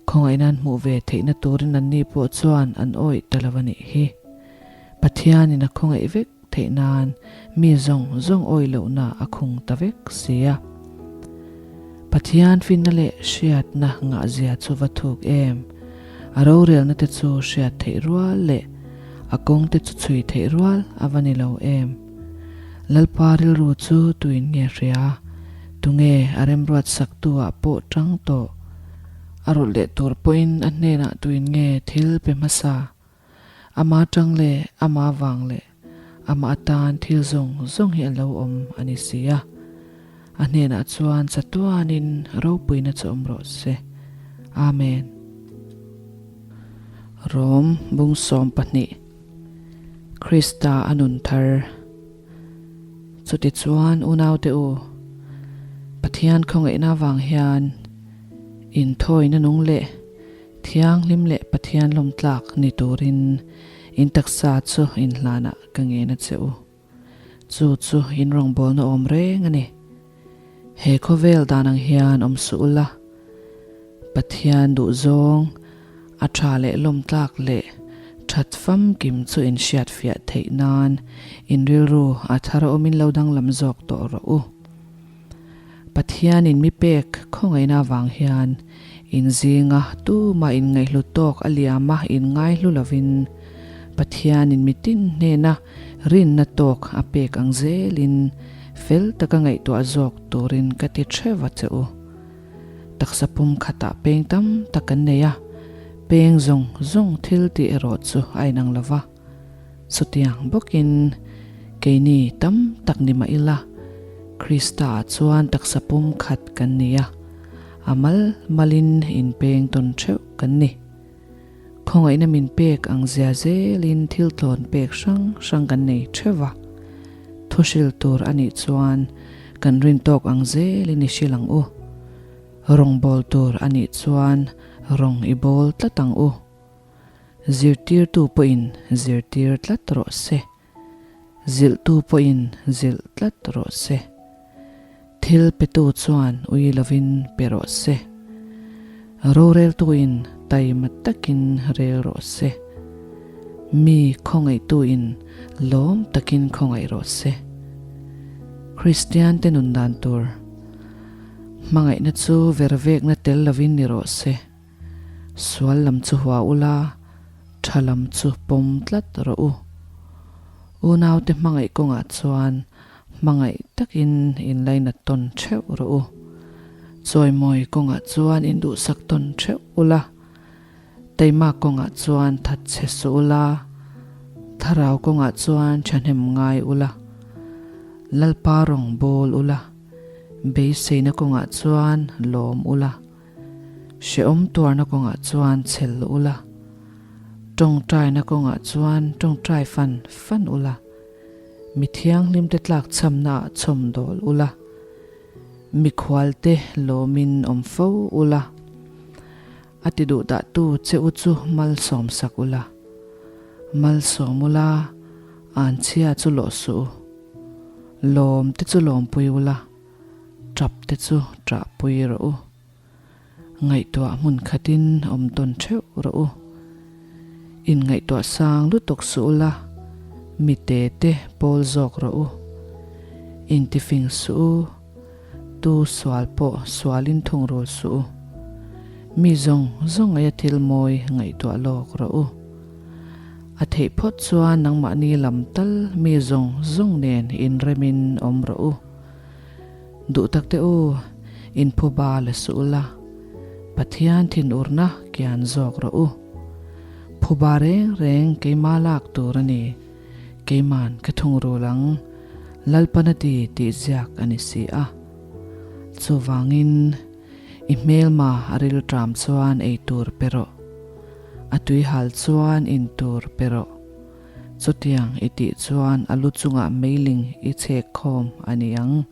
khawngaihna an hmuh ve theihna turin anni pawh chuan an awih ta lo a nih hi. Pathianin a khawngaih vek theih nan mi zawng zawng awih lohna a khung ta vek si a. Pathian finna leh hriatna ngahzia chu va thuk em? A rorelna te chu hriat theih rual leh a kawng te chu chhui theih rual a va ni lo em? Lalpa rilru chu tuin nge hria? Tunge a remruat saktu ah pawh tang tawh? A rawlh leh tur pawhin a hnenah tuin nge thil pe hmasa? Ama tang leh ama vang leh ama atan thil zawng zawng hi a lo awm a ni si a. A hnenah chuan chatuanin ropuina chu awm rawh se. Amen. Rom bung 12 Krista a nun thar. Chutichuan unaute u, Pathian khawngaihna vang hian inthawina nung leh Thianghlim leh Pathian lawmtlak ni turin in taksa chu in hlanah ka ngen a che u. Chu chu in rawngbawlna awm reng a ni. He khawvel dan ang hian awm suh ula, Pathian duhzawng, a tha leh lawmtlak leh that famkim chu in hriatfiah theih nan in rilru a thar awmin lo danglam zawk tawh rawh u. Pathianin mi pek khawngaihna avang hian in zinga tumah in ngaihhlu tawk a liam a in ngaihlu lovin Pathianin mitin hnena rinna tawk a pek ang zelin fel taka ngaihtuah zawk turin ka ti theuh a che u. Taksa pum khatah peng tam tak kan nei a, peng zawng zawng thil tih erawh chu a inang lo va. Chutiang bawkin keini tam tak ni mah ila, Krista-ah chuan taksa pum khat kan ni a, a mal malin inpeng tawn theuh kan ni. Khawngaihna min pek ang zia zelin thil tlawn pek hrang hrang kan nei theuh va, thuhril tur a nih chuan kan rin tawk ang zelin i hrilh ang u. Rawngbawl tur a nih chuan rawng i bawl tlat ang u. Zirtirtu pawhin zirtir tlat rawh se. Zilhtu pawhin zilh tlat rawh se. Thil petu chuan ui lovin pe rawh se. Roreltuin taima takin rel rawh se. Mi khawngaihtuin lawm takin khawngaih rawh se. Kristiante nun dan tur hmangaihna chu vervekna tel lovin ni rawh se. Sual lam chu hua ula, tha lam chu pawm tlat rawh u. Unaute hmangaih kawngah chuan hmangaih takin inlainat tawn theuh rawh u. Chawimawi kawngah chuan induhsak tawn theuh ula, taima kawngah chuan that chhe suh ula, thlarau kawngah chuan thahnem ngai ula, Lalpa rawng bawl ula, beiseina kawngah chuan lawm ula. Hrehawm tuarna kawngah chuan chhel ula, tawngtaina kawngah chuan tawngtai fan fan ula, mi thianghlimte tlakchhamnaah chhawmdawl ula, mikhualte lawmin awm fo ula, a ti duhdahtu che u chu malsawmsak ula, malsawm ula, anchhia chu lawh suh u, lawmte chu lawmpui ula. Tap te chu ṭah pui rawh u. Ngaihtuah hmun khatin awm tawn ṭheuh rawh u. Inngaihtuah sang lutuk suh ula, mi te te pawl zawk rawh u. Intifing suh u, tu sual pawh sualin thungrul suh u. Mi zawng zawng aia thil mawi ngaihtuah lawk rawh u. A theih phawt chuan nangmahni lam tal mi zawng zawng nen inremin awm rawh u. Duh tak teh u, inphuba la suh ula, Pathian thinurna kian zawk rawh u. Phuba reng reng keima lak tur a ni, keiman ka thungrul ang, Lalpan a ti tih ziak a ni si a. Chuvangin, i hmelma a rilṭam chuan ei tur pe rawh, a tuihal chuan in tur pe rawh. Chutiang i tih chuan a lu chungah meiling i chhek khawm a ni ang.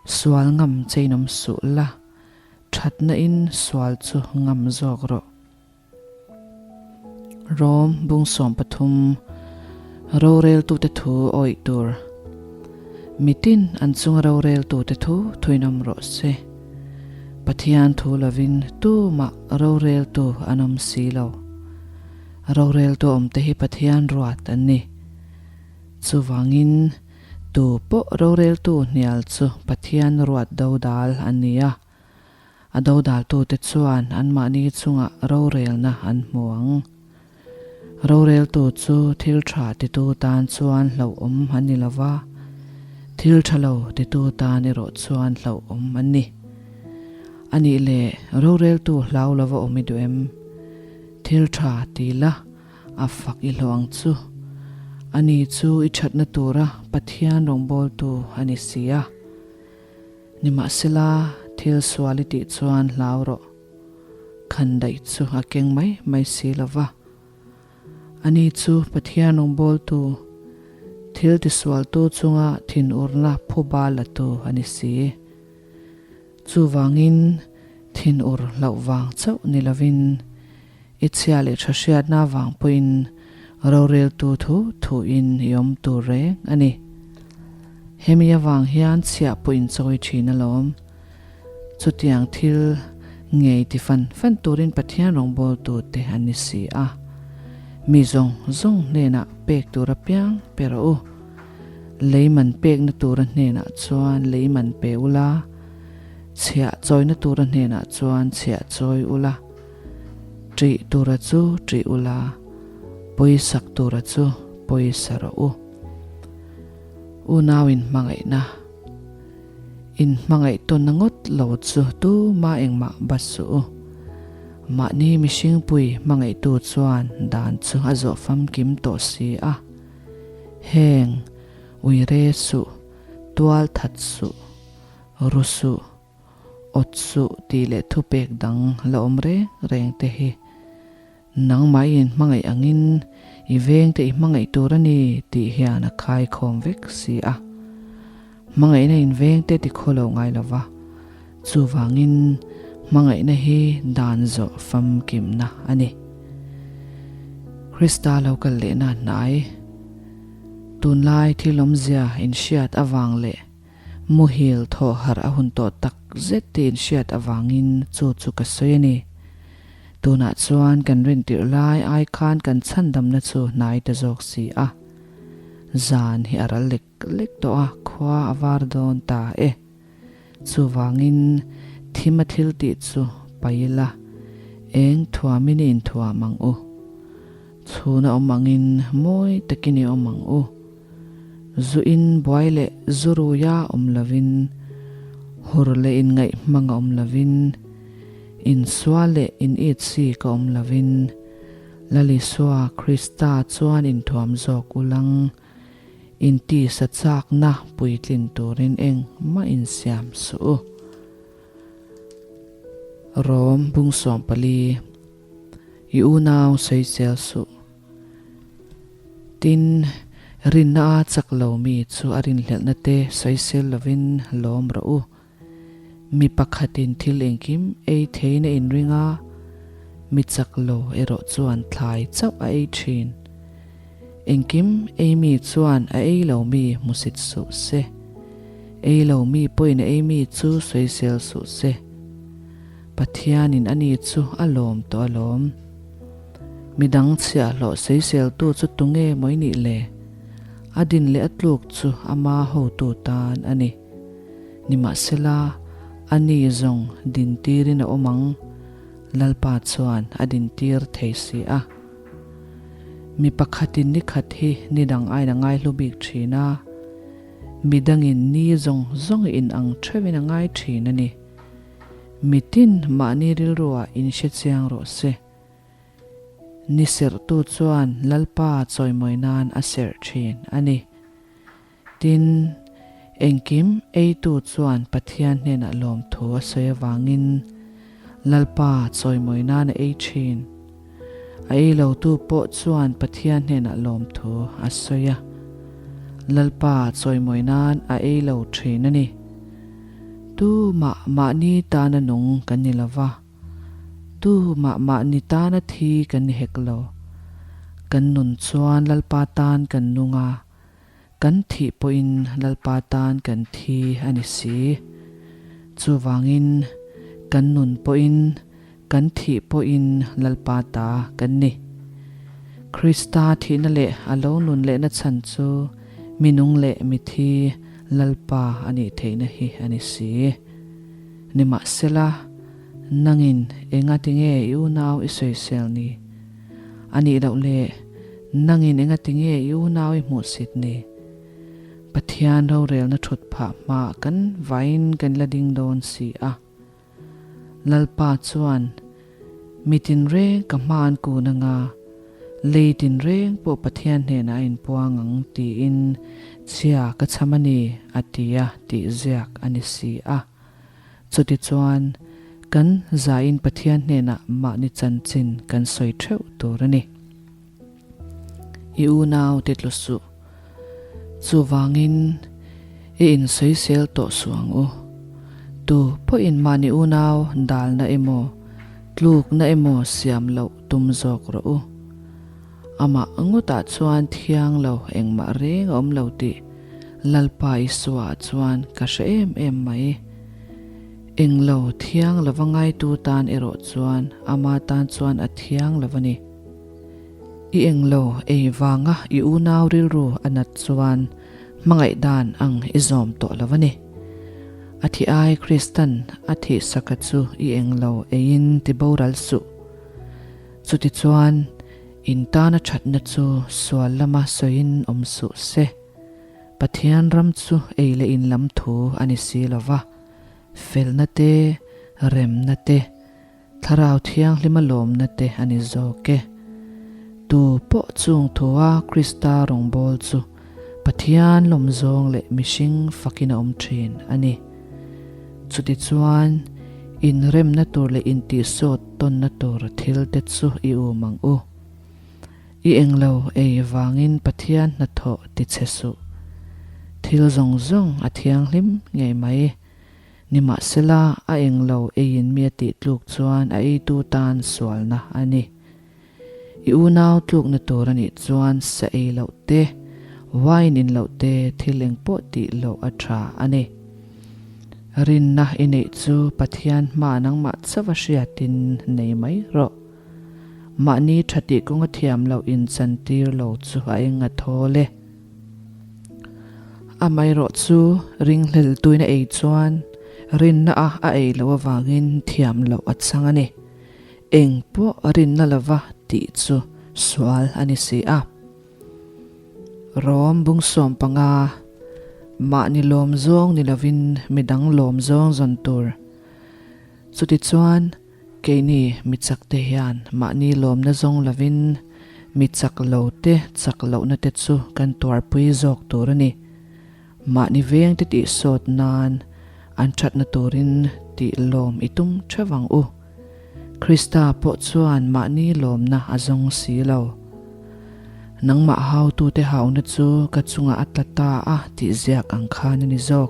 Sual ngam cheinawm suh la, thatna in sual chu ngam zawk rawh. Rom bung 13 Roreltute thu awih tur Mitin an chunga roreltute thu thuinawm rawh se. Pathian thu lovin tumah roreltu an awm si lo. Roreltu awmte hi Pathian ruat an ni. Chuvangin, tu pawh roreltu hnial chu Pathian ruat dodal an ni a. A dodaltute chuan anmahni chungah rorelna an hmu ang. Roreltu chu thil tha titu tan chuan hlauhawm an ni lo va, thil tha lo titu tan erawh chuan hlauhawm an ni. A nih leh roreltu hlau lova awm i duh em? Thil tha ti la, a fak i hlawh ang chu. Ani chu i thatna tura Pathian rawngbawltu a ni si a. Nimahsela, thil sual i tih chuan hlau rawh. Khan daih chu a keng mai mai si lo va. Ani chu Pathian rawngbawltu, thil tisualtu chunga thinurna phuba latu a ni si. Chuvangin, thinur hlauh vang chauh ni lovin, i chhia leh tha hriatna vang pawhin roreltu thu thuin i awm tur reng a ni. Hemi avang hian chhiah pawh in chawi thin alawm. Chutiang thil ngei ti fan fan turin Pathian rawngbawltute an ni si a. Mi zawng zawng hnenah pek tur apiang pe rawh u. Lei man pekna tura hnenah chuan lei man pe ula, chhiah chawina tura hnenah chuan chhiah chawi ula, ṭih tura chu ṭih ula, pawisak tura chu pawisa rawh u. Unau inhmangaihna Inhmangaih tawnna ngawt lo chu tuma engmah bat suh u. Mahni mihringpui hmangaihtu chuan dan chu a zawh famkim tawh si a. Heng, uire suh, tual that suh, ru suh, awt suh tih leh thupek dang la awm reng reng te hi nangmah i inhmangaih angin i vengte i hmangaih tur a ni tih hian a khaikhawm vek si a. Hmangaihna in vengte ti khaw lo ngai lo va. Chuvangin hmangaihna hi dan zawh famkimna a ni. Krista lo kal lehna hnai, tunlai thil awmzia inhriat avang leh muhil thawh harh a hun tawh tak zet tih inhriat avangin chu chu ka sawi a ni. Tunah chuan kan rintirh lai ai khan kan chhandamna chu hnai ta zawk si a. Zan hi a ral lek lek tawh a, khua a var dawn ta e. Chuvangin thim a thil tih chu pai ila, eng thuamin i inthuam ang u. Chhuna awm angin mawi takin i awm ang u. Zu in buai leh zu ruia awm lovin, hur leh inngaih hmanga awm lovin, insual leh in it si ka awm lovin, Lal Isua Krista chuan inthuam zawk ulang. Intisa chakna puitlin turin engmah insiam suh u. Rom bung 14, I unau sawisel suh. Tin, rinna a chak lo mi chu a rinhlelhna te sawisel lovin lawm rawh u. Mi pakhatin thil engkim ei theiin a inring a, mi chak lo erawh chuan thlai chauh a ei thin. Engkim ei mi chuan a ei lo mi hmusit suh se. Ei lo mi pawhin a ei mi chu sawisel suh se. Pathianin ani chu a lawm tawh alawm. Midang chhiahhlawh sawiseltu chu tunge maw i nih le? A din leh a tluk chu ama hotu tan a ni. Nimahsela, a ni zawng dintirin a awm ang, Lalpa chuan a dintir thei si a. Mi pakhatin ni khat hi ni dang aiin a ngaihlu bik thin a, mi dangin ni zawng zawng in ang theuhin a ngai thin a ni. Mitin mahni rilruah inhre chiang rawh se. Ni serhtu chuan Lalpa chawimawi nan a serh thin a ni. Tin, engkim eitu chuan Pathian hnenah lawmthu a sawi avangin Lalpa chawimawi nan a ei thin. A ei lotu pawh chuan Pathian hnenah lawmthu a sawi a, Lalpa chawimawi nan a ei lo thin a ni. Tumah mahni tana nung kan ni lova. Tu mah mahni tana thi kan ni hek lo. Kan nun chuan Lalpa tan kan nung a, kan thih pawhin Lalpa tan kan thi a ni si. Chuvangin kan nun pawhin kan thih pawhin Lalpa ta kan ni. Krista thihna leh a lo nun lehna chhan chu mi nung leh mi thi Lalpa a nih theihna hi a ni si. Nimahsela, nangin enga tinge i unau i sawisel ni? A nih loh le, nangin enga tinge i unau i hmuhsit ni? Pathian rorelna thut phah hmaah kan vain kan la ding dawn si a. Lalpa chuan, Mi tinreng ka hma an kun anga, lei tinreng pawh Pathian hnenah a inpuang ang tiin chhia ka chham a ni, a ti a tih ziak a ni si a. Chutichuan, kan zain Pathian hnenah mahni chanchin kan sawi theuh tur a ni. I unau ti tlu suh. Chuvangin, i insawisel tawh suh ang u. Tu pawhin mahni unau dalna emaw, tlukna emaw siam loh tum zawk rawh u. Amah ngawtah chuan thiang lo engmah reng a awm lo tih Lalpa Isua chuan ka hre em em mai. Englo thiang lova ngaitu tan erawh chuan ama tan chuan a thiang lo a ni. I englo ei vanga i unau rilru a nat chuan hmangaih dan ang i zawm tawh lo a ni. A thi ai Kristan a thihsaka chu i englo eiin ti boral suh. Chutichuan, in tana thatna chu sual lama sawiin awm suh se. Pathian ram chu ei leh in lam thu a ni si lo va, felna te, remna te, Thlarau Thianghlima lawmna te a ni zawk e. Tu pawh chung thua Krista rawngbâwl chu Pathian lawmzâwng leh mihring fakin a awm ṭhîn a ni. Chutichuan, inremna tûr leh intihsâwt tawnna tûr thilte chu i ûm ang u. I englo ei vângin Pathian hnathawh ti che suh. Thil zawng zawng a thianghlim ngei mai. Nimahsela, a englo eiin mi a tih tluk chuan a eitu tan sualna a ni. I unau tlukna tur a nih chuan sa ei loh te, wine in loh te, thil eng pawh tih loh a tha a ni. Rinna i neih chu Pathian hma nangmah chauh a hriatin nei mai rawh. Mahni tha tih kawnga thiam loh inchantir lo chu a eng a thawl e. Amaherawh chu ringhlel tuina ei chuan rinna a a ei loh avangin thiam loh a chang a ni. Eng pawh rinna lova tih chu sual a ni si a. Rom bungsawm panga, Mahni lawm zawng ni lovin midang lawm zawng zawn tur. Chutichuan. Keini mi chakte hian mahni lawmna zawng lovin mi chak lo te chak lohna te chu kan tuarpui zawk tur a ni. Mahni vengte tih sawt nan an thatna turin tih lawm i tum theuh ang u. Krista pawh chuan mahni lawmna a zawng si lo. Nangmah hautute hauna chu ka chungah a tla ta a tih ziak ang khan a ni zawk.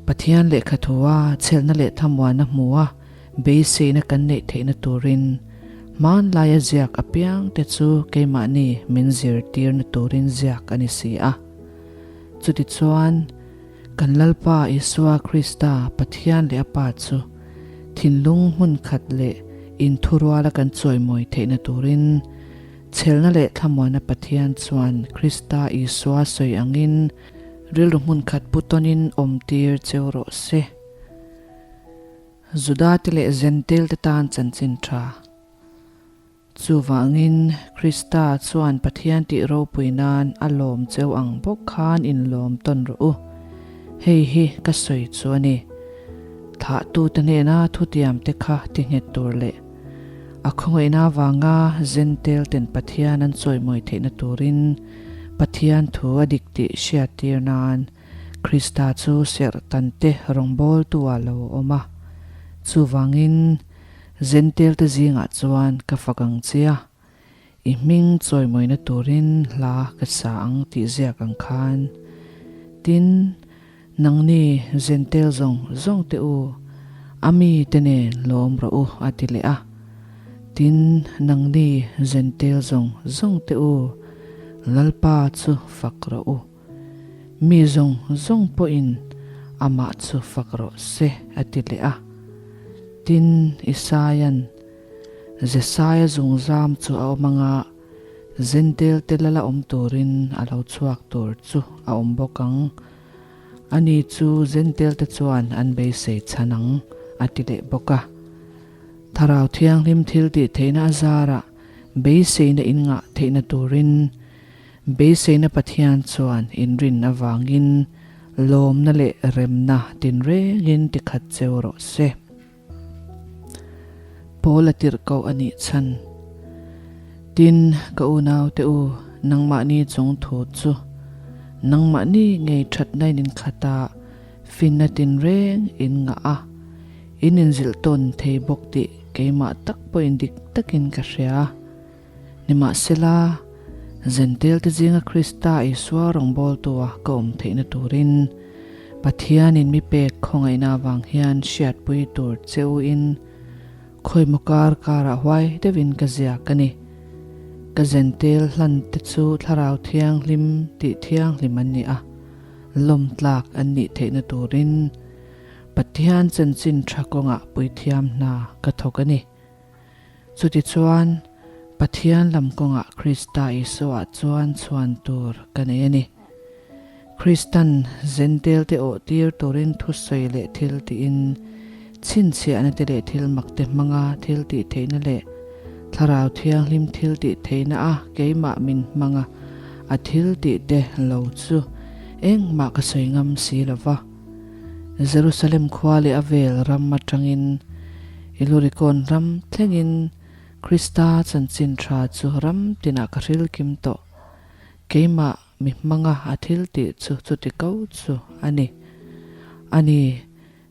Pathian lehkha thua chhelhna leh thamuanna hmua beiseina kan neih theihna turin hmanlaia ziak apiang te chu keimahni min zirtirna turin ziak a ni si a. Chutichuan, kan Lalpa Isua Krista Pathian leh a Pa chu thinlung hmun khat leh inthuruala kan chawimawi theihna turin chhelhna leh thlamuanna Pathian chuan Krista Isua sawi angin Rilru hmun khat pu tawnin awm tir cheu rawh se. Juda te leh Zentel te tan chanchin tha. Chuvangin Krista chuan Pathian tih ropui nan a lawm cheu ang bawk khan inlawm tawn rawh u. Hei hi ka sawi chu a ni. Thlahtute hnena thutiam te kha ti nghet tur leh a khawngaihna avanga Zentel ten Pathian an chawimawi theihna turin Pathian thu a dik tih hriattir nan Krista chu serh tante rawngbawltu ah lo awm a. Chuvangin, Zentelte zingah chuan ka fak ang che a, i hming chawimawina turin hla ka sa ang tih ziak ang khan. Tin, nangni Zentel zawng zawng te u, a mi te nen lawm rawh u a ti leh a. Tin, nangni Zentel zawng zawng te u, Lalpa chu fak rawh u. Mi zawng zawng pawhin amah chu fak rawh se a ti leh a. Tin, Isaia'n Jesaia zungzam chu a awm anga Zentel te lala awm turin a lo chhuak tur chu a awm bawk ang. Ani chu Zentel te chuan an beisei chhan ang a ti leh bawk a. Thlarau Thianghlim thil tih theihna a zarah beiseina in ngah theihna turin beiseina Pathian chuan inrin avangin lawmna leh remna tinrengin tikhat cheu rawh se. Paul a tirh koh a nih chhan. Tin, ka unaute u, nangmahni chung thu chu nangmahni ngei thatna in inkhat a, finna tinreng in ngah a, in inzilh tawn thei bawk tih keimah tak pawhin dik takin ka hria. Nimahsela, Zentelte zinga Krista Isua rawngbawltua ka awm theihna turin Pathianin mi pek khawngaihna avang hian hriatpui tur che uin khawimaw kar karah huai deuhin ka ziak a ni. Ka Zentel hlante chu Thlarau Thianghlim tih thianghlim an ni a, lawmtlak an nih theihna turin Pathian chanchin tha kawngah puithiam hna ka thawk a ni. Chutichuan, Pathian lam kawngah Krista Isuaah chuan chhuan tur ka nei a ni. Kristan Zentelte awh tir turin thusawi leh thil tiin, chhinchhiahna te leh thil mak te hmanga thil tih theihna leh Thlarau Thianghlim thil tih theihna a keimah min hmanga a thil tih te lo chu engmah ka sawi ngam si lo va. Jerusalem khua leh a vel ram atangin Ilurikawn ram thlengin Krista chanchin tha chu ram tinah ka hril kim tawh. Keimah mi hmanga a thil tih chu chuti ko chu a ni. A ni,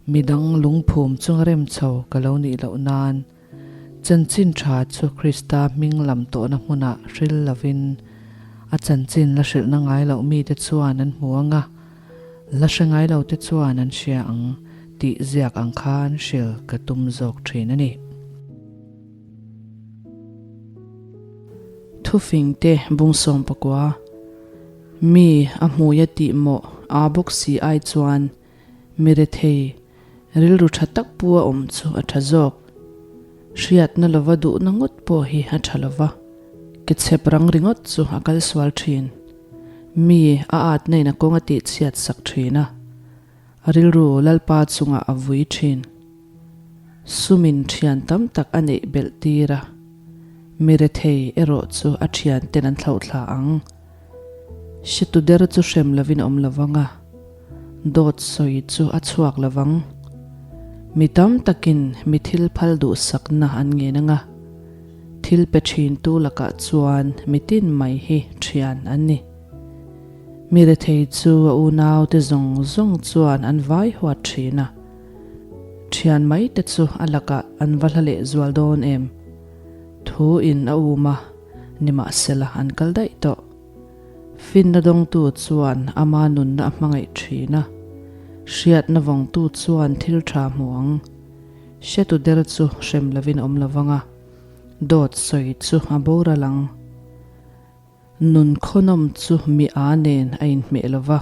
midang lungphum chunga rem chho ka lo nih loh nan chanchin tha chu Krista hming lam tawhna hmunah hril lovin a chanchin la hrilhna ngai loh mite chuan an hmu ang a, La hre ngai lo te chuan an hria ang. Tih ziak ang khan hril ka tum zawk thin a ni. Thufing te bung sawm pakua, Mi a hmuia tih mawh aa bawk si ai chuan mi rethei rilru tha tak pu a awm chu a tha zawk. Hriatna lova duhna ngawt pawh hi a tha lova, ke chhep rang ringawt chu a kal sual thin. Mi a atna in a kawng a tihchhiat sak thin a. A rilru Lalpa chungah a vui thin. Sumin thian tam tak a neih belh tir a, mi rethei erawh chu a thianten an thlauhthla ang. Hretu der chu hrem lovin a awm lo vang a, dawt sawi chu a chhuak lo vang. Mi tam takin mi thil phal duhsakna an ngen ang a, thil pe thintu lakah chuan mi tin mai hi thian an ni. Mi rethei chu a unaute zawng zawng chuan an vai huat thin a, thian mai te chu a lakah an va hla leh zual dawn em? Thu in a um a, nimahsela an kal daih tawh. Finna dawngtu chuan ama nunna a hmangaih thin a, hriatna vawngtu chuan thil tha hmu ang. Hretu der chu hrem lovin a awm lovang a, dawt sawi chu a boral ang. Nun khawnawm chu mi a nen a inhmeh lo va,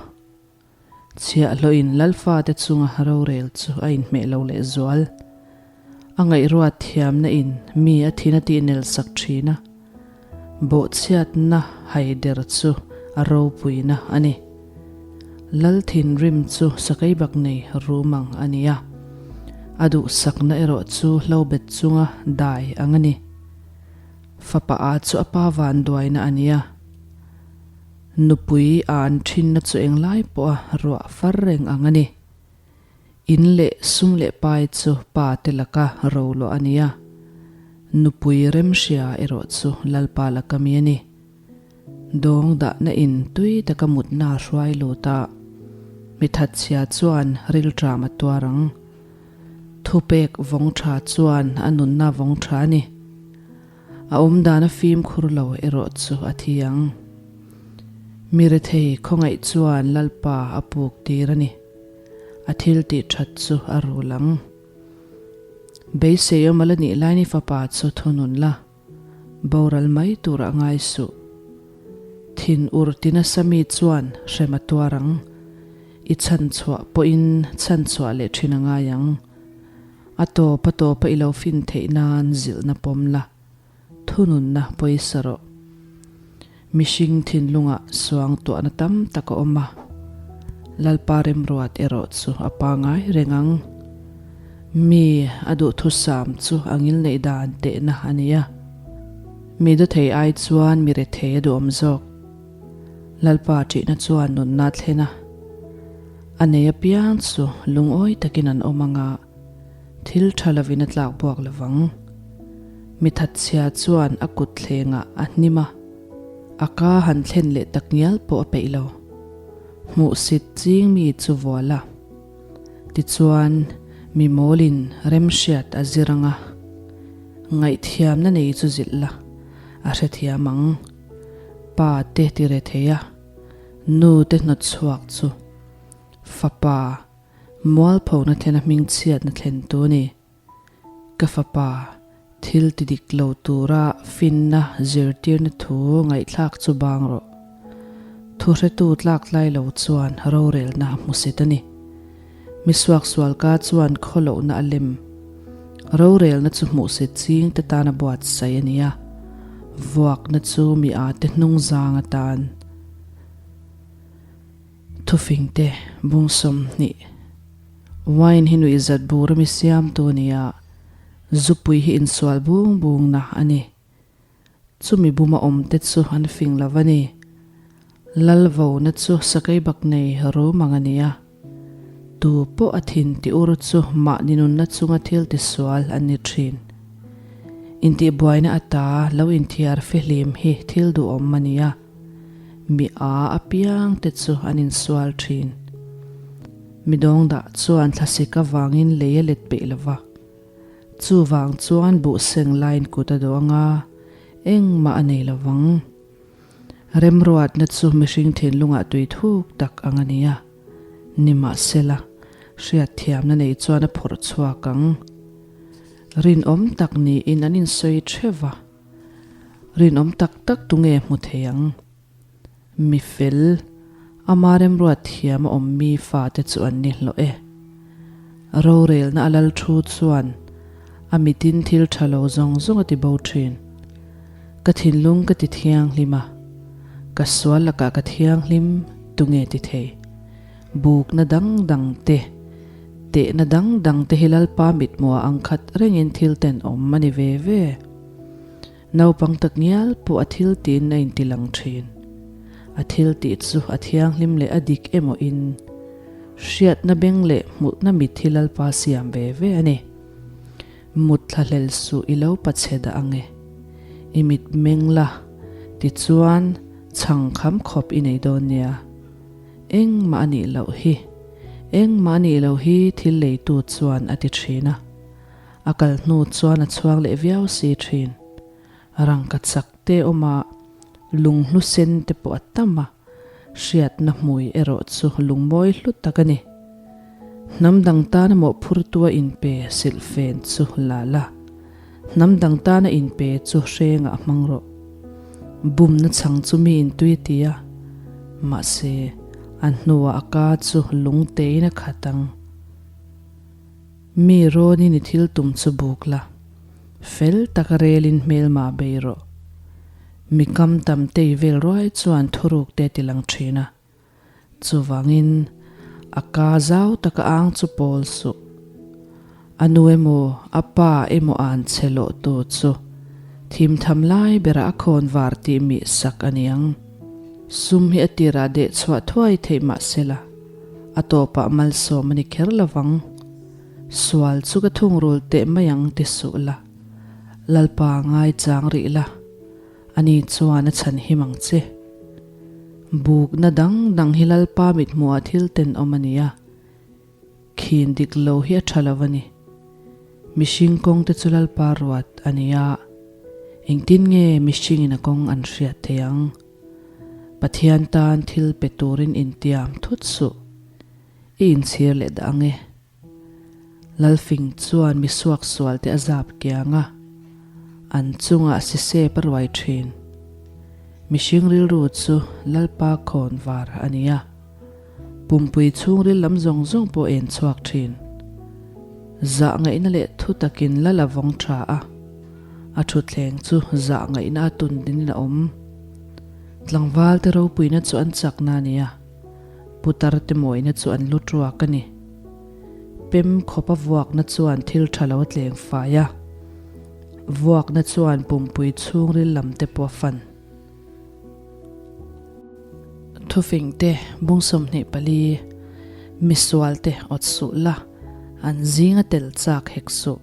chhiahhlawhin Lalfate chunga rorel chu a inhmeh lo lehzual. A ngaihruat thiamna in mi a thin a tihnel sak thin a, bawhchhiatna haider chu a ropuina a ni. Lal thinrim chu sakeibak nei rum ang a ni a, a duhsakna erawh chu hlobet chunga dai ang a ni. Fapa a chu a pa vanduaina a nia. Nupui a an thinna chu englai pawha ruah far reng ang a ni. In leh sum leh pai chu pa te laka roluah a nia. Nupui remhria erawh chu Lalpa laka mi a ni. Dawng dahna in tui taka mutna a hruai lut a, mi thatchhia chuan rilṭam a tuar ang. Thupek vawng tha chuan a nunna vawng tha a ni. A awmdan a fimkhur lo erawh chu a thi ang. Mi rethei khawngaih chuan Lalpa a puk tir a ni. A thil tih that chu a rul ang. Beisei awm a la nih lai ni fapa chu thunun la. Boral mai tur a ngai suh. Thin ur ti nasa mi chuan hrem a tuar ang. I chhanchhuah pawhin chhanchhuah leh thin a ngai ang. A tawp a tawpa i lo fin theih nan zilhna pawm la, thununna pawisa rawh. Mihring thinlungah suang tuahna tam tak a awm a, Lalpa remruat erawh chu a pangai reng ang. Mi a duhthusam chu a ngilneih dan tehna a ni a, mi dawthei ai chuan mi rethei a duhawm zawk. Lalpa ṭihna chuan nunna a thlen a, a nei apiang chu lungawi takin an awm ang a, thil ṭha lovin a tlak buak lo vang. Mi thatchhia chuan a kut thlengah a hnim a, a ka han thlen leh tak ngial pawh a peih lo. Hmuhsit ching mi chu vual a. Tichuan, mi mawlin remhriat a zir ang a, ngaihthiamna nei chu zilh la, a hrethiam ang. Pa te ti re thei a, nu te hnawt chhuak chu fapa mualphona thlena hmingchhiatna thlen tu a ni. Ka fapa, thil ti dik lo tura finna zirtirna thu ngaihthlak chu bang rawh. Thuhretu tlak tlai lo chuan rorelna a hmu set a ni. Mi suaksualka chuan khawlohna a lem. Rorelna chu hmuhsit ching te tana buatsaih a ni a, vuakna chu mi ate hnungzang atan. Thufingte bung 20. Wine hi nuihzat bur ami siamtu a ni a, zupui hi insual bung bungna a ni. Chumi buma awmte chu an fing lo a ni. Lal vona chu sakei bak nei rum ang a ni a. Tu pawh a thin ti ur chu mahni nunna chunga thil tisual an ni thin. Intihbuaina ata lo inthiar fihlim hi thil duhawm a ni a. Mi a apiang te chu an insual thin. Mi dawngdah chuan thlasik avangin lei a let peih lo va. Chuvang chuan buhseng lain kut a dawh anga engmah a nei lo vang. Remruatna chu mihring thinlungah tui thuk tak ang a ni a. Nimahsela, Hriatthiamna nei chuan a phawrh chhuak ang. Rinawm tak niin an insawi theuh va. Rinawm tak tak tunge hmu thei ang? Mi fel, ama remruat thiam a awm mi fate chu an ni hlawh e. Rorelna a lal thu chuan a mitin thil tha lo zawng zawng a ti bo thin. Ka thinlung ka ti thianghlim a, ka sual lakah ka thianghlim tunge ti thei? Bukna dang dang te, tehna dang dang te hi Lalpa mithmuah ang khat rengin thil tenawm a ni ve ve. Naupang tak ngial pawh a thil tiin a inti lang thin. A thil tih chu a thianghlim leh a dik emaw in hriatna beng leh hmuhna mit hi Lalpa siam ve ve a ni. Mut thlahlel suh i lo pachhe dah ange. I mit meng la, tichuan chhang kham khawp i nei dawn nia. Engmah a nih loh hi, engmah a nih loh hi thil leitu chuan a ti thin a. A kal hnu chuan a chhuak leh viau si thin. Rangka chak te awm a, lunghlu sen te pawh a tam a, hriatna hmui erawh chu lungmawi hlu tak a ni. Hnam dang tana mawhphurtu a inpe silhfen chu la la, hnam dang tana inpe chu hrengah hmang rawh. Bumna chhang chu mi intui a ti a, mahse a hnuah a ka chu lungtein a khat ang. Mi rawnin i thil tum chu buk la, fel taka relin hmelma bei rawh. Mi kam tam te i vel ruai chuan thuruk te ti lang thin a. Chuvangin, a ka zau taka ang chu pawl suh. A nu emaw, a pa emaw an che lawh tu chu thimtham lai berah a khawn var tih mih sak a niang. Sum hi a tirah deh chhuah thuai theih mah sela, a tawpah malsawm a ni kher lovang. Sual chu ka thungrul teh mai ang ti suh la, Lalpa ngaichang rih la, ani chuan a chhan him ang che. Bukna dang dang hi Lalpa mithmuhah thil tenawm a ni a, khin dik lo hi a tha lo a ni. Mihring kawng te chu Lalpa ruat a ni a, engtin nge mihringin a kawng an hriat thei ang? Pathian tan thil pe turin intiam thut suh. I inchhir leh dah ang e. Lalfing chuan mi suaksual te a zap kiang a, an chungah sisep a ruai thin. Mihring rilru chu Lalpa khawn var a ni a, pumpui chhungril lam zawng zawng pawh en chhuak thin. Zah ngaihna leh thu takin lal a vawng tha a, a thutthleng chu zah ngaihna a tun dinin a awm. Tlangval te ropuina chu an chakna a ni a, putar te mawina chu an lu tuak a ni. Pem khawpa vuakna chuan thil tha lo a tleng fai a, vuakna chuan pumpui chhungril lam te pawh a fan. Thufing te bung 24, Misual te awt suh la, an zinga tel chak hek suh.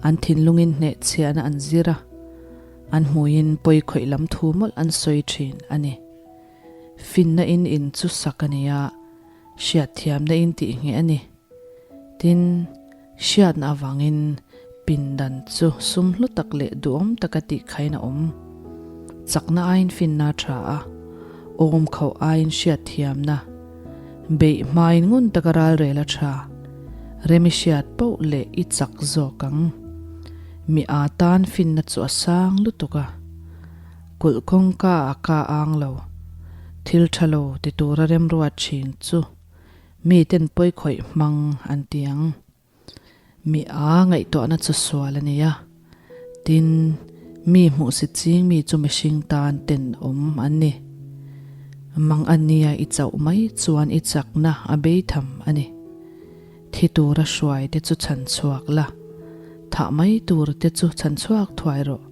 An thinlungin hnehchhiahna an zir a. An hmuiin pawi khawih lam thu mawlh an sawi thin a ni. Finna in in chu sak a ni a, hriatthiamna in tih ngheh a ni. Tin, hriatna avangin pindan chu sum hlu tak leh duhawm taka tih khain a awm. Chakna aiin finna a tha a, awm khauh aiin hriatthiamna, beih hmain ngun taka ralrel a tha. Rem i hriat poh leh i chak zawk ang. Mi aa tan finna chu a sang lutuk a, kulh kawngka a ka ang lo. Thil tha lo ti tura remruat thin chu miten pawi khawih hmang an ti ang. Mi aa ngaihtuahna chu sual a ni a, tin, mi hmuhsit ching mi chu mihring tan tenawm an ni. Mang a nia i chauh mai chuan i chakna a beitham a ni. Thi tura hruai te chu chhan chhuak la, thah mai tur te chu chhan chhuak thuai rawh.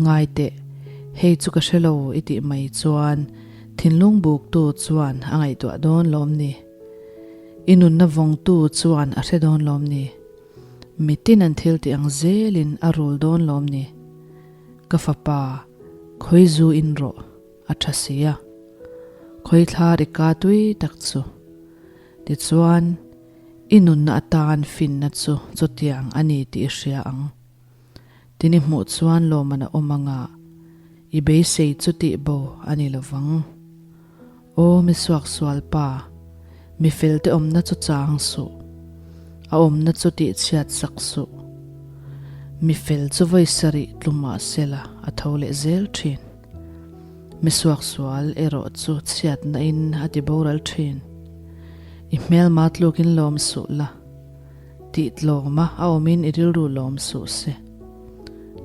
Ngai teh, hei chu ka hre lo i tih mai chuan thinlung buktu chuan a ngaihtuah dawn lawm ni? I nunna vawngtu chuan a hre dawn lawm ni? Mitin an thil tih ang zelin a rul dawn lawm ni? Ka fapa, khawi zu in rawh, a tha si a. Khawi thla ri ka tui tak chu. Tichuan, i nunna atan finna chu chutiang a ni tih i hria ang. Tin i hmuh chuan lawmman a awm anga i beisei chu tih bo a ni lovang. Aw mi suaksual pa, Mi felte awmna chu chang suh, a awmna chu tihchhiat sak suh. Mi fel chu vawi sarih tlu mah sela a tho leh zel thin. Mi suaksual erawh chu chhiatna in a ti boral thin. I hmelma tlukin lawm suh la, tih tlawma a awmin i rilru lawm suh se.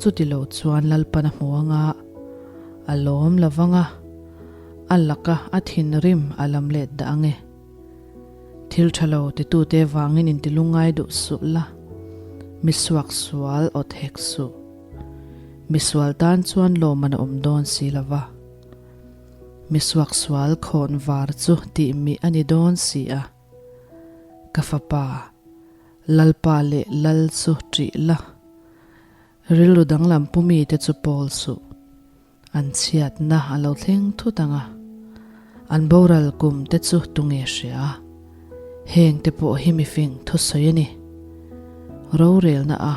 Chuti lo chuan Lalpan a hmu anga, a lawm lo vang a, a laka a thinrim a lam let dah ang e. Thil tha lo titute vangin intilungngai duh suh la, mi suaksual awt hek suh. Misual tan chuan lawmman a awm dawn si lo va. Mi suaksual khawn var chu tih mih a ni dawn si a. Ka fapa, Lalpa leh Lal chu ṭih la, rilru danglam pu mite chu pawl suh. An chhiatna a lo thleng thut ang a, an boral kum te chu tunge hria? Heng te pawh hi mifing thusawi a ni. Rorelna a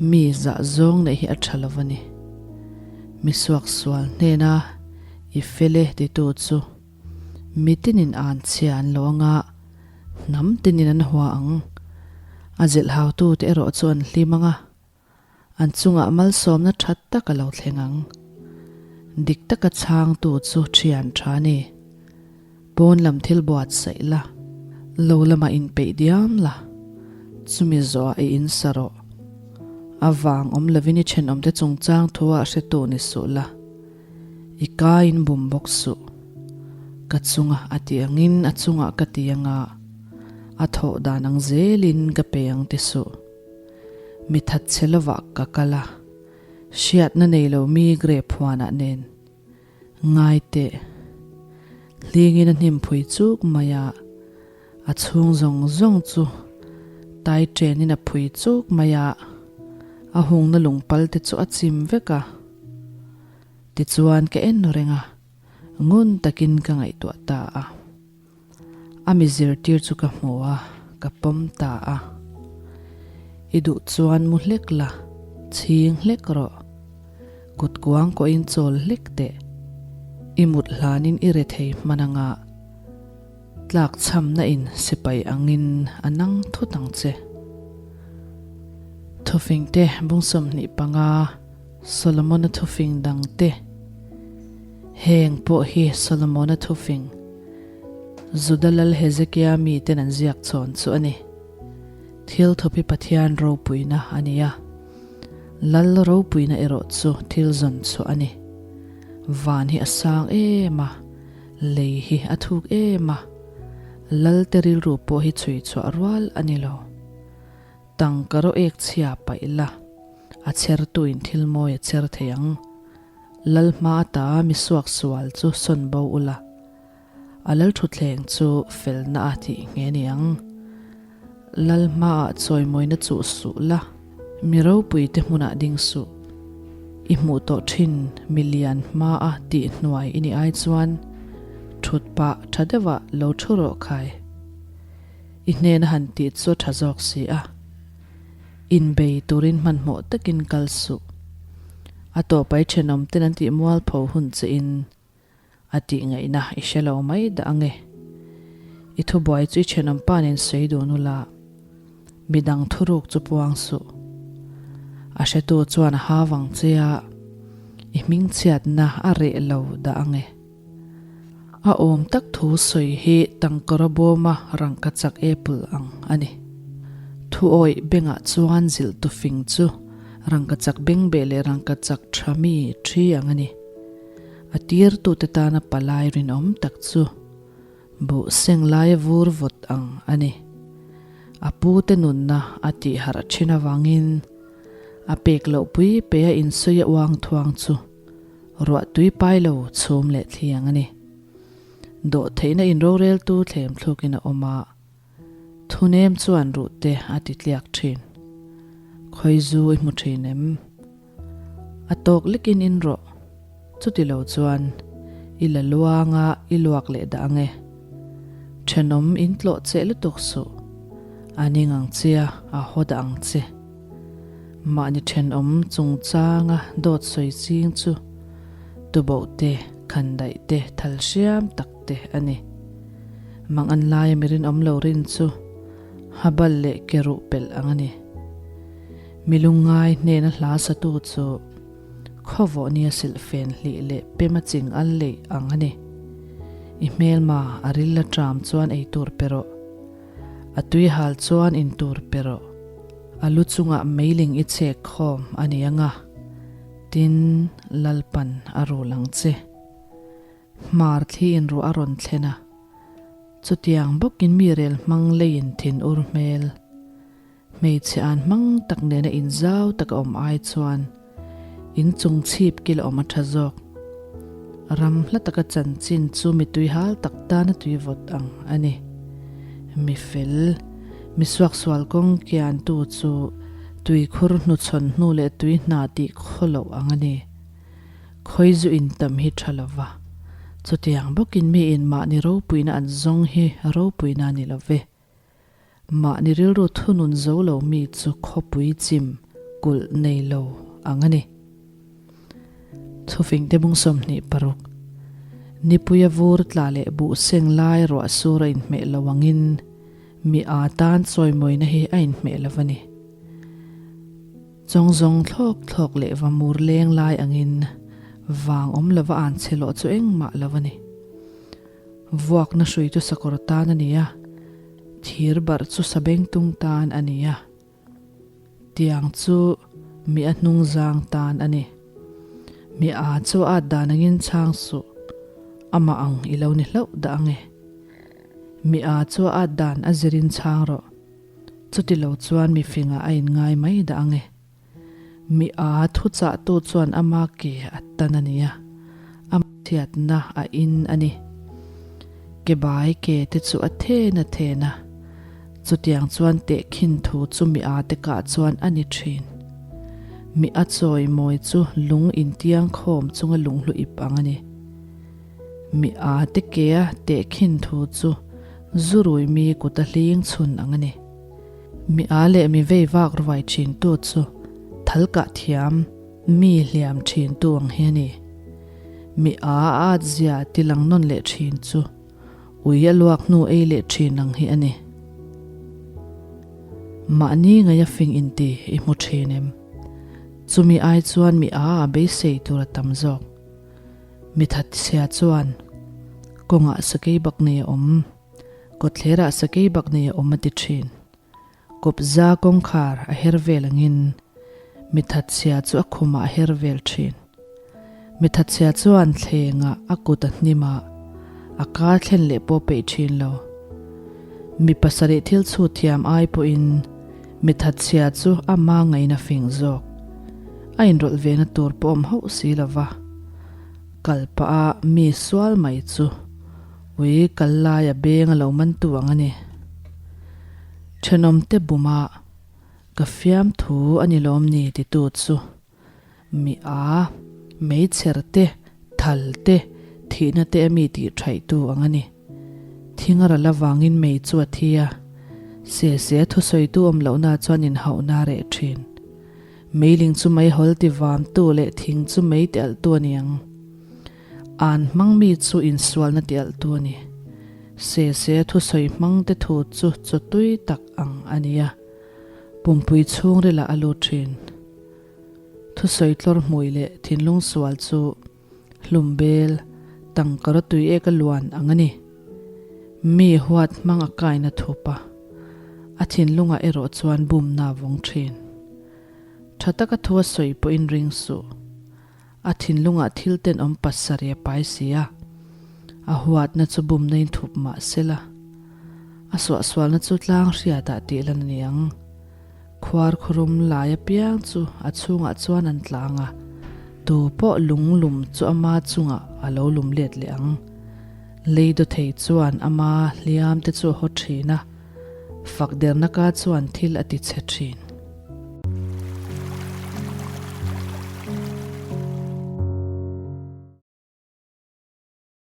mi zah zawng neih hi a tha lo a ni. Mi suaksual hnena i fel e titu chu mi tinin an chhia an lo ang a, hnam tinin an hua ang. A zilhhautute erawh chu an hlim ang a. An chungah malsawmna that tak a lo thleng ang. Dik taka chhangtu chu thian tha a ni. Pawn lam thil buatsaih la, lo lamah inpeih diam la, chumi zawhah i insa rawh. A vang awm lovin i thenawmte chungchang thuah hretu ni suh la, i kaiin bum bawk suh. Ka chunga a ti angin a chungah ka ti anga, a thawh dan ang zelin ka pe ang ti suh. Mi that che lovah ka kal a, hriatna nei lo mi grape huanah nen ngai teh. Hlingin a hnim phui chuk mai a, a chhung zawng zawng chu tai chenin a phui chuk mai a, a hungna lungpal te chu a chim vek a. Tichuan ka en reng a, ngun takin ka ngaihtuah ta a. A mi zirtir chu ka hmu a, ka pawm ta a. I duh chuan mu hlek la, chhing hlek rawh. Kut kuang kawhin chawl hlek teh. I mut hlanin i re thei hman anga tlak chhamna in sipai angin a nang thut ang che. Thufing te bung 25 Solomona thufing dang te. Heng pawh hi Solomona thufing, Juda lal Hezekia miten an ziak chhawn chu a ni. Thil thup hi Pathian ropuina a ni a, lal ropuina erawh chu thil zawn chhuah a ni. Van hi a sang em a, lei hi a thuk em a, lalte rilru pawh hi chhui chhuah rual a ni lo. Tangka rawh ek chhia paih la, a chhertuin thil mawi a chher thei ang. Lal hma ata mi suak sual chu sawn bo ula, a lal thutthleng chu felna a tih nghe ni ang. Lal hmaah chawimawina chuh suh la, mi ropuite hmunah ding suh. I hmuh tawh thin mi lian hmaa tih hnuai i nih ai chuan thut pah tha deuhah lo thu rawh khai. I hnena han tih chu a tha zawk si a. Inbei turin hmanhmawh takin kal suh. A tawpai thenawm ten an tih mualpho hun che in a tih ngaihna i hre lo mai dah ange. I thubuai chu i thenawm pa nen sawi dun ula, midang thuruk chu puang suh. A hretu chuan a hau ang che a, i hmingchhiatna a reh lo dah ange. A awm tak thu sawi hi tangkawra bawma rangkachak apple ang a ni. Thu awih bengah chuan zilh tu fing chu rangkachak bengbeh leh rangkachak tha mi thi ang a ni. A tirtute tana palai rinawm tak chu buh seng laia vur vawt ang a ni. A pute nunna a tihharh thin avangin a pek loh pui pei a insawi a uang thuang chu Ruah tui pai lo chhum leh thli ang a ni. Dawh theihna in roreltu thlem thlukin a awm a, thunem chuan ruh te a ti tliak thin. Khawi zu i hmu thin em? A tawk lekin in rawh. Chuti lo chuan i la luang a, i luak leh dah ang e. Thenawm in tlawh cheh lutuk suh. A ning ang che a, a haw dah ang che. Mahni thenawm chungchanga dawt sawi ching chu tuboh te, khandaih te, thal hriam tak te a ni. Mang an laia mi rinawm lo rin chu habal leh ke ruh pelh ang a ni. Mi lungngai hnena hla satu chu khawvawh nia silh fen hlih leh pema ching al leih ang a ni. I hmelma a ril la tram chuan ei tur pe rawh. A tui hal chuan in tur pe rawh. A lu chungah meiling i chek khawm a ni ang a, tin Lalpan a rul ang che. Hmar thli in ruah a rawn thlen a, chutiang bawkin mi rel hmang leiin thin ur hmel. Hmeichhe an hmang tak nena inzau tak a awm ai chuan in chung chhip kil a awm a tha zawk. Ram hla taka chanchin chu mi tui hal tak tana tui vawt ang a ni. Mi fel, mi suaksual kawng kiantu chu tuikhur hnuchhawn hnu leh tui hna tih khaw loh ang a ni. Khawi zu in tam hi tha lo va, chutiang bawkin mi in mahni ropuina an zawng hi ropuina a ni lo ve. Mahni rilru thunun zo lo mi chu khawpui chim kulh nei lo ang a ni. Thufingte bung 26, Nipuia vur tla leh buh seng lai ruah sur a inhmeh lo angin mi aa tan chawimawina hi a inhmeh lo a ni. Chawng zawng thlawk thlawk leh va mur leng lai angin vang awm lova an che lawh chu engmah lo a ni. Vuakna hrui chu sakawr tan a ni a, thir barh chu sabengtung tan a ni a, tiang chu mi a hnungzang tan a ni. Mi a chu a at dan angin chhang suh, amah ang i lo ni hlauh dah ang e. Mi a chu a at dan a zirin chhang rawh. Chuti lo chuan mi fingah a inngai mai dah ang e. Mi a thuchahtu chuan ama ke a tan a nia, a chhiatna a in a ni. Ke bai ke te chu a then a then a, chutiang chuan tehkhin thu chu mi a te kah chuan a ni thin. Mi a chawi mawi chu lung intiang khawm chunga lunghlu ip ang a ni. Mi a te ke a tehkhin thu chu Zurui mi kut a hling chhun ang a ni. Mi a leh mi vei vak ruai thin tu chu thal kah thiam mi hliam thin tu ang hi a ni. Mi a a at zia ti lang nawn leh thin chu ui a luak hnu ei leh thin ang hi a ni. Mahni ngaia fing inti i hmu thin em? Chumi ai chuan mi a a beisei tur a tam zawk. Mi thatchhia chuan, Kawngah sakei bak nei a awm, kawtthlerah sakei bak nei a awm a ti thin. Kawpza kawngkhar a her vel angin mi thatchhia chu a khumah a her vel thin. Mi thatchhia chuan thlengah a kut a hnim a, a kar thlen leh pawh peih thin lo. Mi pasarih thil chhut thiam ai pawhin mi thatchhia chu ama ngaina fing zawk. A inrawlh vena tur pawh awm hauh si lo va, kal pah a mi sual mai chu ui kal lai a beng a lo man tu ang a ni. Thenawmte buma ka fiamthu a ni lawm ni titu chu Mi a, meichher te, thal te, thihna te a mi tih thaih tu ang a ni. Thing a ral avangin mei chu a thi a, se se a thusawitu awm lohna chuan inhauhna a reh thin. Meiling chu meihawl ti vamtu leh thing chu mei ti alhtu a ni ang. An hmang mi chu insualna ti alhtu a ni. Se se a thusawi hmang te thu chu chaw tui tak ang a ni a, pumpui chhungrilah a lut thin. Thusawi tlawr hmui leh thinlung sual chu hlum bel tangkar a tui ek a luan ang a ni. Mi huat hmang a kaina thup a, a thinlungah erawh chuan bumna a vawng thin. Tha taka thu a sawi pawhin ring suh. A thinlungah thil tenawm pasarih a pai si a, a huatna chu bumna in thup mah sela, a suahsualna chu tlang hriatah tih lan a ni ang. Khuar khurum lai apiang chu a chhungah chuan an tlang a, tu pawh lung lum chu ama chungah a lo lum let leh ang. Lei dawthei chuan ama hliam te chu a haw thin a, fak derna ka chuan thil a ti chhe thin.